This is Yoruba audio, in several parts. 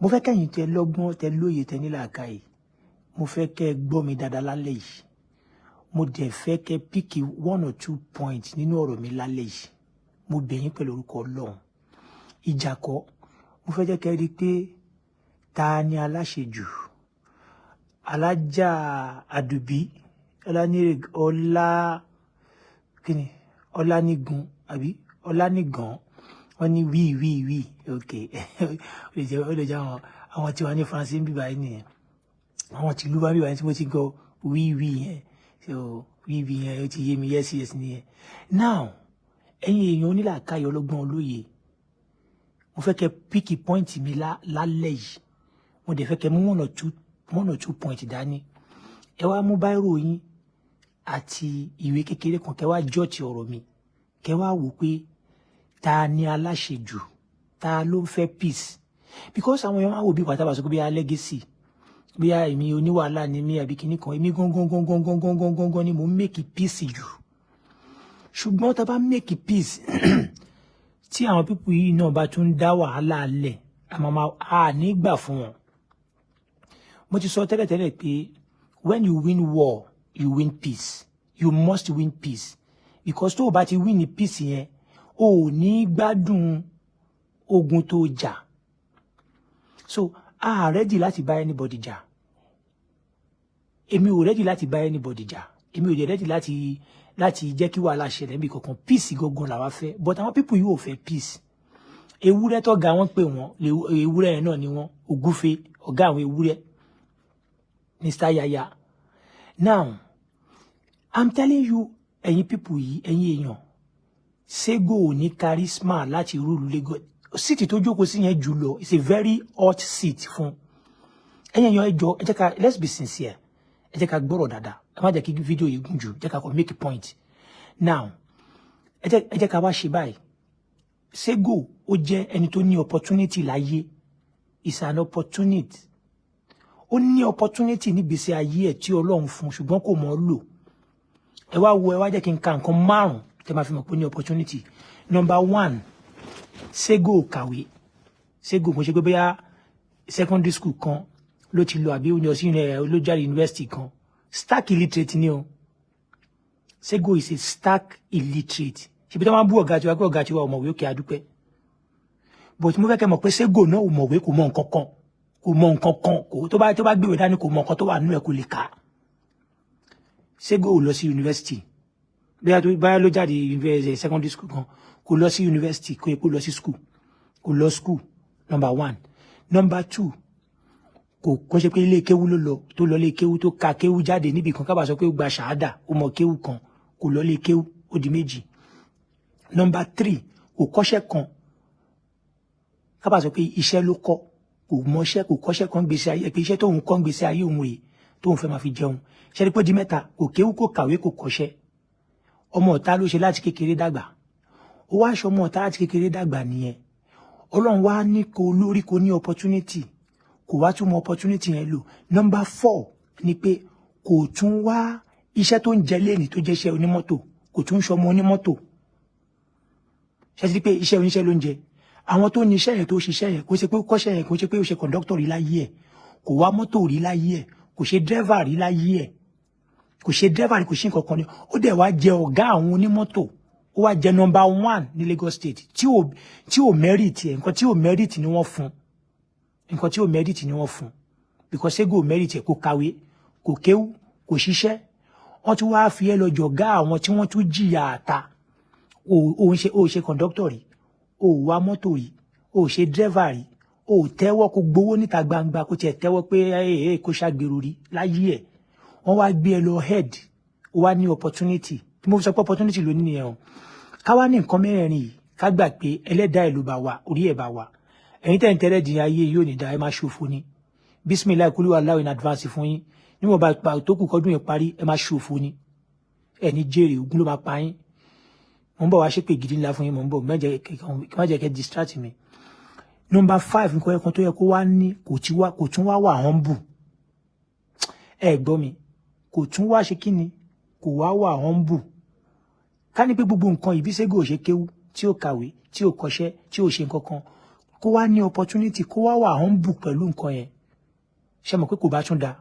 Mo fẹ́ kẹ́yìn tẹ lọ́gbọ́n, tẹ lóye, tẹ nílàákàyè, mo fẹ́ kẹ́ ẹ gbọ́ mi dáadáa lálẹ́ yìí. Mo dẹ̀ fẹ́ kẹ́ pick one or two points nínú ọ̀rọ̀ mi lálẹ́ yìí. Mo bẹ̀ yín pẹ̀lú orúkọ Ọlọ́run. Ìjà kọ́, mo fẹ́ jẹ́ kẹ́ rí i pé ta ni aláṣejù. Alájà Àdùbí Ọlá, kíni, Ọlánígun àbí Ọlánígàn, wọ́n ní oui, oui, oui. Ok, ó lè jẹ́ àwọn tí wọ́n ní France ń bíbá yìí nìyẹn, àwọn tìlú bá bíbá yìí tí mo ti gbọ́ oui, oui yẹn. So oui, oui yẹn, ó ti yé mi. Yes, nìyẹn. Now, ẹ̀yin èèyàn onílàákàyè, ọlọ́gbọ́n, olóye, mo fẹ́ kẹ́ pick point mi lálẹ́ yìí. Mo dẹ̀ fẹ́ kẹ́ mú one or two point dání. Ẹ wá mú biro yín àti ìwé kékeré kan, kẹ́ wá jot ọ̀rọ̀ mi, kẹ́ wá wò pé ta ni aláṣejù, ta ló ń fẹ́ peace, because àwọn èèyàn máa wò bí pàtàkì sọ pé bí a legacy, bí a èmi oníwàhálà ni mí àbí kinní kan. Èmi gangan gangan gangan gangan gangan ni mò ń make peace jù. Ṣùgbọ́n tá a bá make peace, tí àwọn people yìí náà bá tún dá wàhálà lẹ̀, àmọ́ a ní gbà fún wọn. Mo ti sọ tẹ́lẹ̀tẹ́lẹ̀ pé when you win war, you win peace. You must win peace, because tó o bá ti win ní peace yẹn, o ò ní gbádùn ogun tó jà. So a ready láti bá anybody jà. Èmi ò ready láti bá anybody jà. Èmi ò dẹ̀ ready láti jẹ́ kí wàhálà ṣẹlẹ̀ níbi kankan. Peace gangan làwa fẹ́, but àwọn people yìí ò fẹ́ peace. Ewúrẹ́ tó ga, wọ́n pè wọ́n, ewúrẹ́ yẹn náà ni wọ́n, ògúfe, ọ̀gá àwọn ewúrẹ́, Mr. Yaya. Now I'm telling you, ẹ̀yin people yìí, ẹ̀yin èèyàn, Sego ò ní charisma láti rule Lagos. Seat tó jókòó sí yẹn jù lọ, it's a very hot seat fún. Ẹ̀yin èèyàn, ẹ jọ̀ọ́, ẹ jẹ́ ká, let's be sincere. Ẹ jẹ́ ká gbọ́rọ̀ dáadáa. Ẹ má jẹ́ kí fídíò yìí gùn jù, jẹ́ ká kọ́ make a point. Now, ẹ jẹ́ ká wá ṣe báyìí. Sego, ó jẹ́ ẹni tó ní opportunity láyé, is an opportunity. Ó ní opportunity nígbèsè ayé ẹ̀ tí Ọlọ́run fún, ṣùgbọ́n kò mọ̀ ọ́ lò. Ẹ wá wo, ẹ wá jẹ́ kí n ka nǹkan márùn tẹ́ máa fi mọ̀ pé ó ní opportunity. Number one, Sego ò kàwé. Sego kò ṣe pé bóyá secondary school kan ló ti lọ àbí ó lọ sí ló jáde university kan. Stark illiterate ni o. Sego is a stark illiterate. Ṣebí tó máa ń bú ọ̀gá tiwa pé ọ̀gá tiwa ò mọ̀wé, òkè àdúpẹ́, but mo fẹ́ kẹ́ mọ̀ pé Sego náà ò mọ̀wé, kò mọ̀ nǹkan kan, kò mọ̀ nǹkan kan. Kò tó bá gbéwèé dání, kò mọ̀ nǹkan tó wà nínú ẹ̀, kò lè kà á. Sego ò lọ sí university. Bóyá tó báyà ló jáde university, secondary school kan, kò lọ sí university, kò yẹ kó lọ sí school, kò lọ school. Number one. Number two, kò ṣe pé ilé kéwú ló lọ, tó lọ ilé kéwú, tó ka kéwú jáde níbi kan, kábàá sọ pé ó gba ṣàádà, ó mọ kéwú kan. Kò lọ ilé kéwú, ó di méjì. Number three, kò kọ́ṣẹ́ kan, kábàá sọ pé iṣẹ́ ló kọ́. Kò mọṣẹ́, kò kọ́ṣẹ́ kan gbèsè ayé pé iṣẹ́ tóun kọ́ ń gbèsè ayé òun rèé tóun fẹ́ máa fi jẹun. Ṣe ni pé di mẹ́ta: kò kéwú, kò kàwé, kò kọ́ṣẹ́. Ọmọ ọ̀tá ló ṣe láti kékeré dàgbà. Ó wá aṣọ ọmọ ọ̀tá láti kékeré dàgbà nìyẹn. Ọlọ́run wá ní kó lórí, kó ní opportunity, kò wá tún mọ opportunity yẹn lò. Number four ni pé kò tún wá iṣẹ́ tó ń jẹ léèní tó jẹ́ iṣẹ́ onímọ́tò, kò tún ṣọmọ onímọ́tò. Ṣe ti pé iṣẹ́ oníṣẹ́ ló ń jẹ? Àwọn tó ní iṣẹ́ yẹn, tó ṣiṣẹ́ yẹn, kò ṣe pé ó kọ́ṣẹ́ yẹn, kò ṣe pé ó ṣe conductor rí láyé ẹ̀, kò wá mọ́tò rí láyé ẹ̀, kò ṣe driver rí láyé ẹ̀, kò ṣe driver rí, kò ṣe nǹkan kan ní. Ó dẹ̀ wá jẹ ọ̀gá àwọn onímọ́tò, ó wá jẹ number one ní Lagos State tí ò merit ẹ̀. Nǹkan tí ò merit ni wọ́n fún, nǹkan tí ò merit ni wọ́n fún, because Sego ò merit ẹ̀. Kò kàwé, kò kéwú, kò ṣiṣẹ́, wọ́n tún wá fi ẹ́ lọ jọ̀gá àwọn tí wọ́n tún jìyà àta. Ò ṣe conductor rí, ò wá mọ́tò rí, ò ṣe driver rí, ò tẹ́wọ́ kó gbowó níta gbangba, kó tiẹ̀ tẹ́wọ́ pé ẹ kó ṣàgbèrò rí láyé ẹ̀. Wọ́n wá gbé ẹ lọ head, ó wá ní opportunity. Tí mo fi sọ pé opportunity ló ní nìyẹn o. Ká wá ní nǹkan mẹ́rẹ̀ẹ̀rin yìí, ká gbà pé ẹlẹ́dàá ẹ̀ ló bá wa, orí ẹ̀ bá wa. Ẹ̀yin tẹ̀ ń tẹ́lẹ̀ dín ayé yóò ní da, ẹ máa ṣòfò ni. Bismillah kúlú aláwọ̀ in advance fún yín. Níwọ̀n bá pa tó kù kọ́dún yẹn parí, ẹ máa ṣòfò ni, ẹ ní jèrè, ogun ló máa pa yín. Mo ń bọ̀ wá ṣépè gidi ńlá fún yín. Mo ń bọ̀, má jẹ́ kẹ́ distract mi. Number five, nǹkan ẹ̀kan tó yẹ kó wá ní, kò tún wá wà humble. Ẹ gbọ́ mi, kò tún wá ṣe kí ni, kò wá wà humble. Ká ní pé gbogbo nǹkan ìbí Sego ò ṣe kéwú, tí ó kàwé, tí ó kọ́ṣẹ́, tí ó ṣe nǹkan kan, Kó wá ní opportunity, kó wá wà humble pẹ̀lú nǹkan yẹn, ṣe mọ̀ pé kò bá tún da?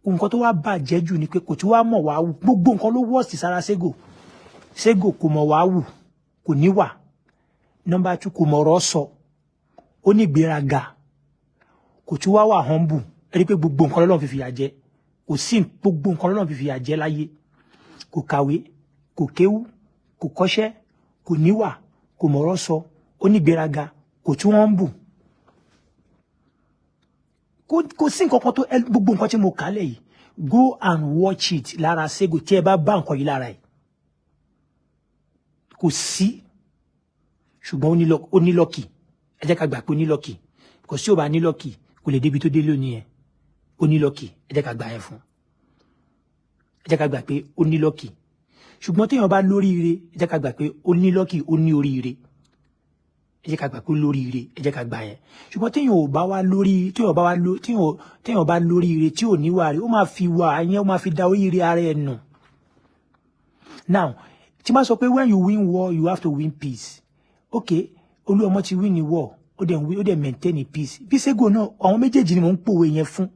Nǹkan tó wá bàjẹ́ jù ni pé kò tún wá mọ̀ wá wù. Gbogbo nǹkan ló worst sára Sego. Sego kò mọ̀ wá wù, kò níwà. Number two, kò mọ̀rọ̀ sọ, ó ní ìgbéraga, kò tún wá wà humble. Ẹ rí i pé gbogbo nǹkan l'Ọlọ́run fi fìyà jẹ. Kò sí, gbogbo nǹkan l'Ọlọ́run fi fìyà jẹ láyé. Kò kàwé, kò kéwú, kò kọ́ṣẹ́, kò níwà, kò mọ̀rọ̀ sọ, ó ní ìgbéraga, kò tún humble. Kò sí nǹkan kan tó gbogbo nǹkan tí mo kà lẹ̀ yìí, go and watch it lára Sego. Tí ẹ bá bá nǹkan yìí lára ẹ̀, kò sí. Ṣùgbọ́n ó ní luck. Ẹ jẹ́ ká gbà pé ó ní luck. Kò sí, ò bá ní luck, kò lè débi tó dé lónìí yẹn. Ó ní luck, ẹ jẹ́ ká gbà yẹn fún. Ẹ jẹ́ ká gbà pé ó ní luck. Ṣùgbọ́n téèyàn bá lóríire, ẹ jẹ́ ká gbà pé ó ní luck, ó ní oríire. Ẹ jẹ́ ká gbà pé lóríire, ẹ jẹ́ ká gbà yẹn. Ṣùgbọ́n téèyàn ò bá wá lórí, téèyàn bá wá ló téèyàn bá lóríire tí ò níwà rí, ó máa fi wà yẹn, ó máa fi da oríire ara ẹ̀ nù. Now, tí máa sọ pé when you win war, you have to win peace. Okay, Olúọmọ ti win ní war, ó dẹ̀ win, ó dẹ̀ maintain peace. Bí Sego náà, àwọn méjèèjì ni mò ń pòwe yẹn fún.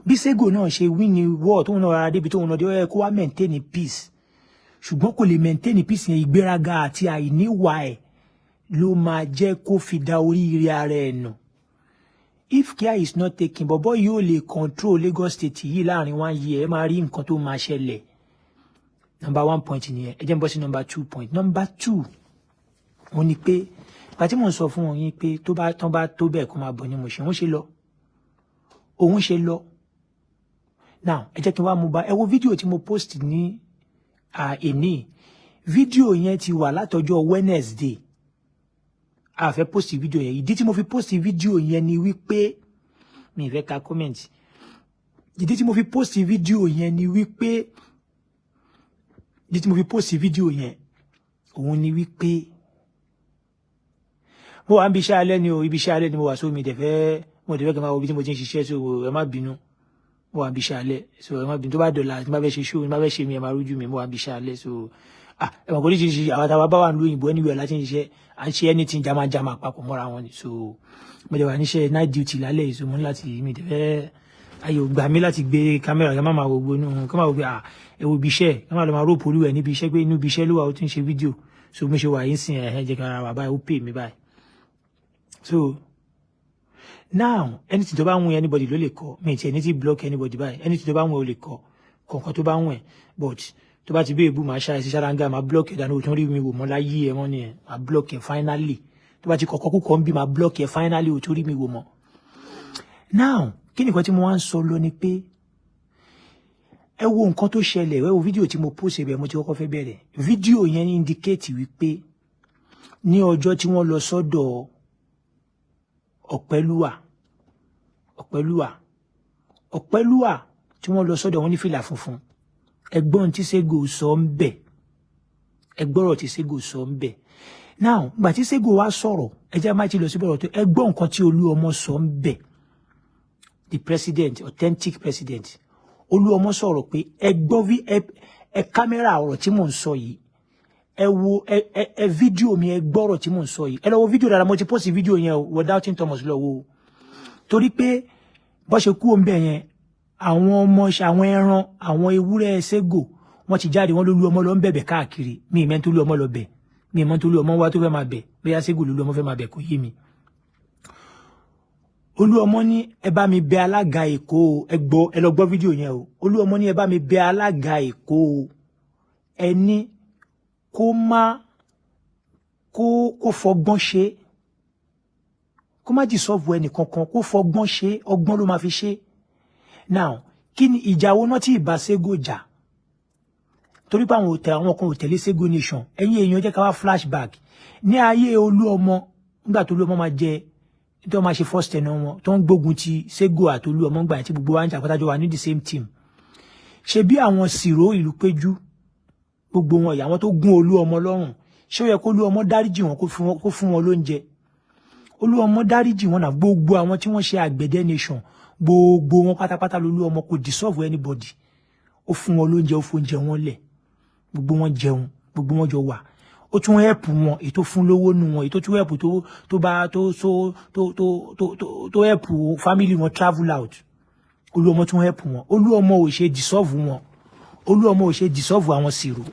Bí Sego náà ṣe win ní war, tóun náà rárá débi tóun náà dé, ó yẹ kó wá maintain peace, ṣùgbọ́n kò lè maintain peace yẹn. Ìgbéraga àti àìníwà ẹ̀ ló máa jẹ́ kó fi da oríire ara ẹ̀ nù. If care is not taken, bọ̀bọ́ yóò lè control Lagos State yìí láàrin one year. Ẹ máa rí nǹkan tó máa ṣẹlẹ̀. Number one point nìyẹn. Ẹ jẹ́ n bọ́ sí number two point. Number two, òun ni pé ìgbà tí mò ń sọ fún wọn yín pé tó bá tán bá tó bẹ́ẹ̀, kó máa bọ̀ ní mo ṣe òun ṣe lọ, òun ṣe lọ. Now, ẹ jẹ́ kí n wá mú bá ẹ wo fídíò tí mo post ní èní. Fídíò yẹn ti wà látọjọ́ Wednesday. A fẹ́ post fídíò yẹn. Ìdí tí mo fi post fídíò yẹn ni wípé mi ì fẹ́ ka comment. Ìdí tí mo fi post fídíò yẹn ni wípé, ìdí tí mo fi post fídíò yẹn òun ni wípé mo wà níbi iṣẹ́ alẹ́ ni o. Ibi iṣẹ́ alẹ́ ni mo wà, so mi dẹ̀ fẹ́, mo dẹ̀ fẹ́ kí n máa wo ibi tí mo ti ń ṣiṣẹ́, so ẹ má bínú. Mo wà níbi iṣẹ́ alẹ́, so ẹ má bínú. Tó bá dọ̀la, tí n bá fẹ́ ṣe show, tí n bá fẹ́ ṣe mi, ẹ máa rújú mi. Mo wà níbi iṣẹ́ alẹ́, so ah, ẹ mọ̀ kò ní ṣe àwọn táwa bá wà nílùú òyìnbó, anywhere láti ń ṣiṣẹ́, à ń ṣe anything jamajama papọ̀ mọ́ra wọn ni. So mo dẹ̀ wà níṣẹ́ night duty lálẹ́ yìí, so mo ní láti, mi dẹ̀ fẹ́, ayò gbà mí láti gbé kámẹ́rà kí n má máa wo gbónú, kí n má wo pé ah, ẹ wo ibi iṣẹ́, kí n má lọ máa rope olúwẹ̀ níbi iṣẹ́, pé inú ibi iṣẹ́ ló wà, ó ti ń ṣe fídíò. So mo ṣe wà yín sìn, ẹ̀ jẹ́ kí ara wà báyìí, ó pè mí báyìí. So now, anything tó bá ń wù anybody ló lè kọ. Mi ti ẹni tí block anybody báyìí. Anything tó bá ń wù, ó lè kọ kọ̀ọ̀kan tó bá ń wù ẹ̀, but tó bá ti bí èébú, máa ṣáà sí ṣáláńgá, máa block ẹ̀ dànù. Òtún rí mi wò mọ́ láyé ẹ̀ mọ́ nìyẹn. Máa block ẹ̀ finally. Tó bá ti kọ̀kọ́ kúkọ́ ń bí, máa block ẹ̀ finally, òtún rí mi wò mọ́. Now, kí nìkan tí mo wá ń sọ lọ ni pé ẹ wo nǹkan tó ṣẹlẹ̀. Ẹ wo fídíò tí mo post ẹ̀, mo ti kọ́kọ́ fẹ́ bẹ̀rẹ̀ fídíò yẹn, indicate wípé ní ọjọ́ tí wọ́n lọ sọ́dọ̀ Ọ̀pẹ́lúwà, Ọ̀pẹ́lúwà, Ọ̀pẹ́lúwà tí wọ́n lọ sọ́dọ̀ wọn ní fìlà funfun, ẹgbọ́n tí Sego sọ ń bẹ̀, ẹgbọ́rọ̀ tí Sego sọ ń bẹ̀. Now, ìgbà tí Sego wá sọ̀rọ̀, ẹ jẹ́ má ti lọ sí bọ̀rọ̀ tó ẹgbọ́n nǹkan tí Olúọmọ sọ ń bẹ̀. The president, authentic president Olúọmọ sọ̀rọ̀ pé ẹ gbọ́ ẹ kámẹ́rà ọ̀rọ̀ tí mò ń sọ yìí, ẹ wo ẹ fídíò mi, ẹ gbọ́rọ̀ tí mò ń sọ yìí. Ẹ lọ wo fídíò dáadáa. Mo ti post fídíò yẹn o, wọ Doubting Thomas, lọ wo. Torí pé bó ṣe kú òun bẹ̀ yẹn, àwọn ọmọ, àwọn ẹran, àwọn ewúrẹ́ Sego, wọ́n ti jáde, wọ́n ló lu ọmọ lọ ń bẹ̀bẹ̀ káàkiri. Mi ìmẹ́ tó lu ọmọ lọ bẹ̀, mi ìmọ̀ tó lu ọmọ wá tó fẹ́ máa bẹ̀. Bóyá Sego ló lu ọmọ fẹ́ máa bẹ̀, kò yé mi. Olúọmọ ní ẹ bá mi bẹ̀ alága Èkó o. Ẹ gbọ́, ẹ lọ gbọ́ fídíò yẹn o. Olúọmọ ní ẹ bá mi bẹ̀ alága Èkó o, ẹ ní kó má kó fọgbọ́n ṣe, kó má dissolve ẹnì kankan, kó fọgbọ́n ṣe, ọgbọ́n ló máa fi ṣe. Now, kí ni ìjà wo náà tí ìbá Sego jà? Torí pé àwọn òtẹ, àwọn kan ò tẹ̀lé Sego Nation. Ẹ̀yin èèyàn, jẹ́ ká wá flashback ní ayé Olúọmọ. Nígbà tó Olúọmọ máa jẹ, tó máa ṣe first tenure wọn, tó ń gbógun ti Sego àti Olúọmọ gbà tí gbogbo wa ń jà pátájọ wà ní the same team. Ṣe bí àwọn Sìró ìlú péjú, gbogbo wọn ìyá wọn tó gún Olúọmọ lọ́rùn, ṣé ó yẹ kó Olúọmọ dáríjì wọn, kó fún wọn lóúnjẹ? Olúọmọ dáríjì wọn náà. Gbogbo àwọn tí wọ́n ṣe Àgbẹ̀dẹ Nation, gbogbo wọn pátápátá lolúọmọ kò dissolve anybody. Ó fún wọn lóúnjẹ, ó fún oúnjẹ wọn lẹ̀, gbogbo wọn jẹun, gbogbo wọn jọ wà. Ó tún help wọn, èyí tó fún lówó nu wọn, èyí tó tún help tó bá tó tó tó tó tó tó tó help family wọn travel out. Olúọmọ tún help wọn. Olúọmọ ò ṣe dissolve wọn. Olúọmọ ò ṣe dissolve àwọn Sìrò.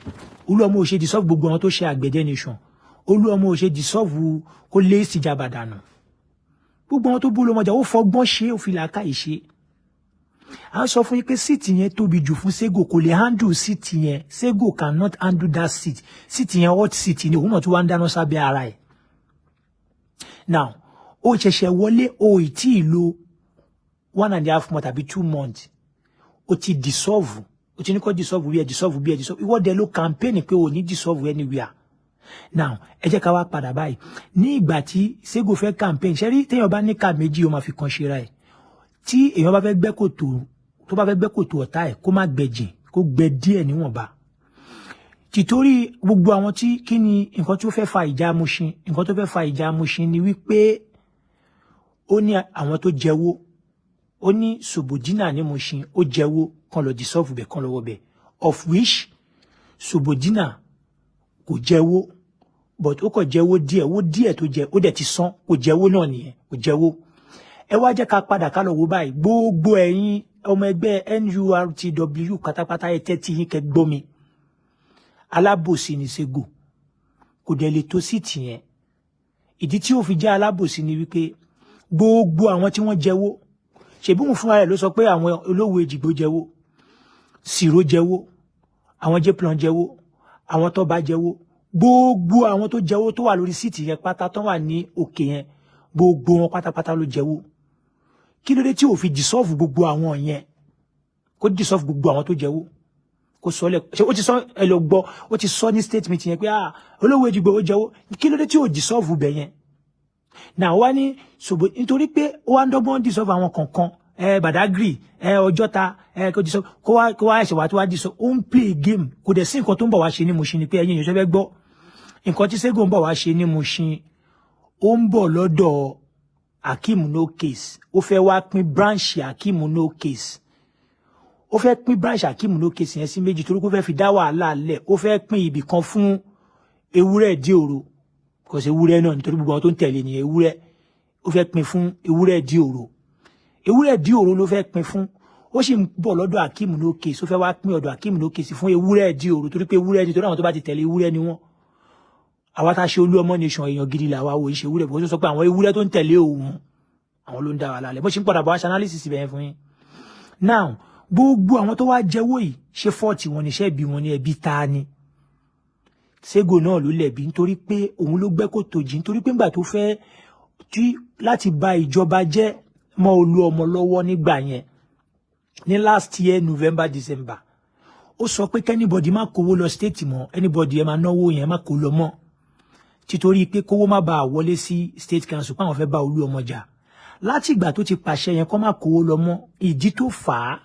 Olúọmọ ò ṣe dissolve gbogbo àwọn tó ṣe Àgbẹ̀dẹ Nation. Olúọmọ ò ṣe dissolve kó lé ìsìjàbà dànù. Gbogbo àwọn tó bú Olúọmọ jà, ó fọgbọ́n ṣe, ó fi làákàyè ṣe. À ń sọ fún yín pé seat yẹn tóbi jù fún Sego, kò lè handle seat yẹn. Sego cannot handle that seat. Seat yẹn, hot seat ni. Òun náà tún wá ń dáná sábẹ́ ara ẹ̀. Now, ó ṣẹ̀ṣẹ̀ wọlé, o ì tí ì lo 1.5 months àbí 2 months, ó ti dissolve, ó ti ní kó dissolve bí ẹ dissolve bí ẹ dissolve. Ìwọ dẹ̀ ló campaign pé o ní dissolve anywhere. Now, ẹ jẹ́ ká wá padà báyìí. Ní ìgbà tí Sego fẹ́ campaign, ṣe rí, téèyàn bá ní ká méjì, ó máa fi kan ṣera ẹ̀. Tí èèyàn bá fẹ́ gbẹ́ kòtò, tó bá fẹ́ gbẹ́ kòtò ọ̀tá ẹ̀, kó má gbẹ́ jìn, kó gbẹ́ díẹ̀ níwọ̀nba. Tìtorí gbogbo àwọn tí, kí ni nǹkan tó fẹ́ fa ìjà Mushin? Nǹkan tó fẹ́ fa ìjà Mushin ni wípé ó ní àwọn tó jẹ́wọ́, ó ní Sobodina ní Mushin ó jẹ́wọ́, kan lọ dissolve bẹ̀, kan lọ́wọ́ bẹ̀, of which Sobodina kò jẹ́wọ́, but ó kàn jẹ́wọ́ díẹ̀. Owó díẹ̀ tó jẹ, ó dẹ̀ ti san. Kò jẹ́wọ́ náà nìyẹn, kò jẹ́wọ́. Ẹ wá jẹ́ ká padà, ká lọ wo báyìí. Gbogbo ẹ̀yin ọmọ ẹgbẹ́ NURTW pátápátá, ẹ tẹ́tí yín kẹ́ gbọ́ mi. Alábòsí ni Sego, kò dẹ̀ lè tó seat yẹn. Ìdí tí ó fi jẹ́ alábòsí ni wípé gbogbo àwọn tí wọ́n jẹ́wọ́, ṣèbí òun fúnra rẹ̀ ló sọ pé àwọn olówó Èjìgbò jẹ́wọ́, Sìró jẹ́wọ́, àwọn Jplan jẹ́wọ́, àwọn Tọ́ba jẹ́wọ́. Gbogbo àwọn tó jẹ́wọ́ tó wà lórí seat yẹn pátá, tó wà ní òkè yẹn, gbogbo wọn pátápátá ló jẹ́wọ́. Kí ló dé tí ò fi dissolve gbogbo àwọn yẹn? Kó dissolve gbogbo àwọn tó jẹ́wọ́, kó sọ lẹ. Ṣe ó ti sọ? Ẹ lọ gbọ́, ó ti sọ ní statement yẹn pé, ah, olówó Èjìgbò ó jẹ́wọ́. Kí ló dé tí ò dissolve bẹ̀ yẹn náà? Wá ní ṣòbò nítorí pé ó wá ń dọ́gbọ́n dissolve àwọn kọ̀ọ̀kan, ẹ Badagry, ẹ Ọjọ́ta, ẹ kó dissolve, kó wá ẹ̀ṣẹ̀ wá tó wá dissolve. Ó ń play game. Kò dẹ̀ sí nǹkan tó ń bọ̀ wá ṣe ní Mushin ni pé, ẹ̀yin èèyàn, ṣe fẹ́ gbọ́ nǹkan tí Sego ń bọ̀ wá ṣe ní Mushin? Ó ń bọ̀ lọ́dọ̀ Akeem No Case. Ó fẹ́ wá pín branch Akeem No Case. Ó fẹ́ pín branch Akeem No Case yẹn sí méjì, torí kó fẹ́ fi dá wàhálà lẹ̀. Ó fẹ́ pín ibì kan fún ewúrẹ́ dí òro, kò sí ewúrẹ́ náà, nítorí gbogbo àwọn tó ń tẹ̀lé ní ewúrẹ́. Ó fẹ́ pín fún ewúrẹ́ dí òro. Ewúrẹ́ dí òro ló fẹ́ pín fún. Ó sì ń bọ̀ lọ́dọ̀ Akeem No Case. Ó fẹ́ wá pín ọ̀dọ̀ Akeem No Case fún ewúrẹ́ dí òro, torí pé ewúrẹ́, nítorí àwọn tó bá ti tẹ̀lé, ewúrẹ́ ni wọ́n. Àwa tá a ṣe Olú Ọmọ Nation, èèyàn gidi làwa wò ṣe ewúrẹ́ bó sọ pé àwọn ewúrẹ́ tó ń tẹ̀lé òun, àwọn ló ń dá wa lálẹ́. Bó ṣe ń padà bọ̀ wá ṣe analysis ibẹ̀ yẹn fún yín. Now, gbogbo àwọn tó wá jẹ́wọ́ yìí, ṣé fault wọn ni? Ṣé ẹ̀bi wọn ni? Ẹ̀bi ta ni? Sego náà ló lẹ̀bi, nítorí pé òun ló gbẹ́ kòtò jì, nítorí pé ńgbà tó fẹ́ tí láti ba ìjọba jẹ́ mọ́ Olú Ọmọ lọ́wọ́ nígbà yẹn, ní last year November, December, ó sọ pé k'anybody má kówó lọ state mọ́. Anybody, ẹ máa náwó yẹn, má kó lọ mọ́, títorí pé kówó má bàa wọlé sí state council, pé àwọn fẹ́ bá Olú Ọmọ jà. Láti ìgbà tó ti pàṣẹ yẹn kó má kówó lọ mọ́, ìdí tó fà á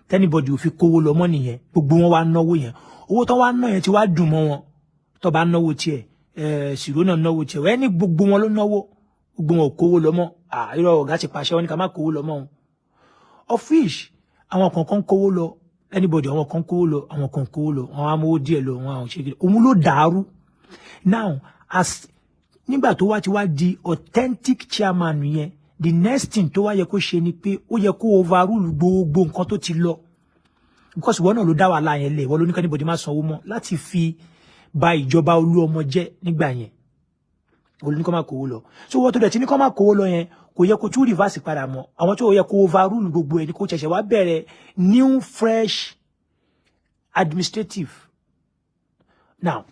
t'anybody ò fi kówó lọ mọ́ nìyẹn. Gbogbo wọn wá náwó yẹn. Owó tó wá ná yẹn ti wá dùn mọ́ wọn. Tó bá náwó tiẹ̀, ẹ̀ Sìró náà náwó tiẹ̀, ẹni gbogbo wọn ló náwó. Gbogbo wọn ò kówó lọ mọ́. Irọ́, ọ̀gá ti pàṣẹ wọn ní ká má kówó lọ mọ́ wọn. Office àwọn kankan kówó lọ, anybody, àwọn kan kówó lọ, àwọn kan kówó lọ, àwọn amówó díẹ̀ lọ, àwọn àwọn ṣe kiri. Òun ló dàrú. Now, as nígbà tó wá ti wá di authentic chairman yẹn, the next thing tó wá yẹ kó ṣe ni pé ó yẹ kó overrule gbogbo nǹkan tó ti lọ, because ìwọ náà ló dá wàhálà yẹn lẹ̀. Ìwọ ló ní k'anybody má sanwó mọ́ láti fi ba ìjọba Olú Ọmọ jẹ́ nígbà yẹn. Ìwọ ló ní kó má kówó lọ. So wọ́n tó dẹ̀ tí ní kó má kówó lọ yẹn, kò yẹ kó tún reverse padà mọ́. Àwọn tó yẹ kó overrule gbogbo ẹ̀ ní, kó ṣẹ̀ṣẹ̀ wá bẹ̀rẹ̀ new fresh administrative. Now,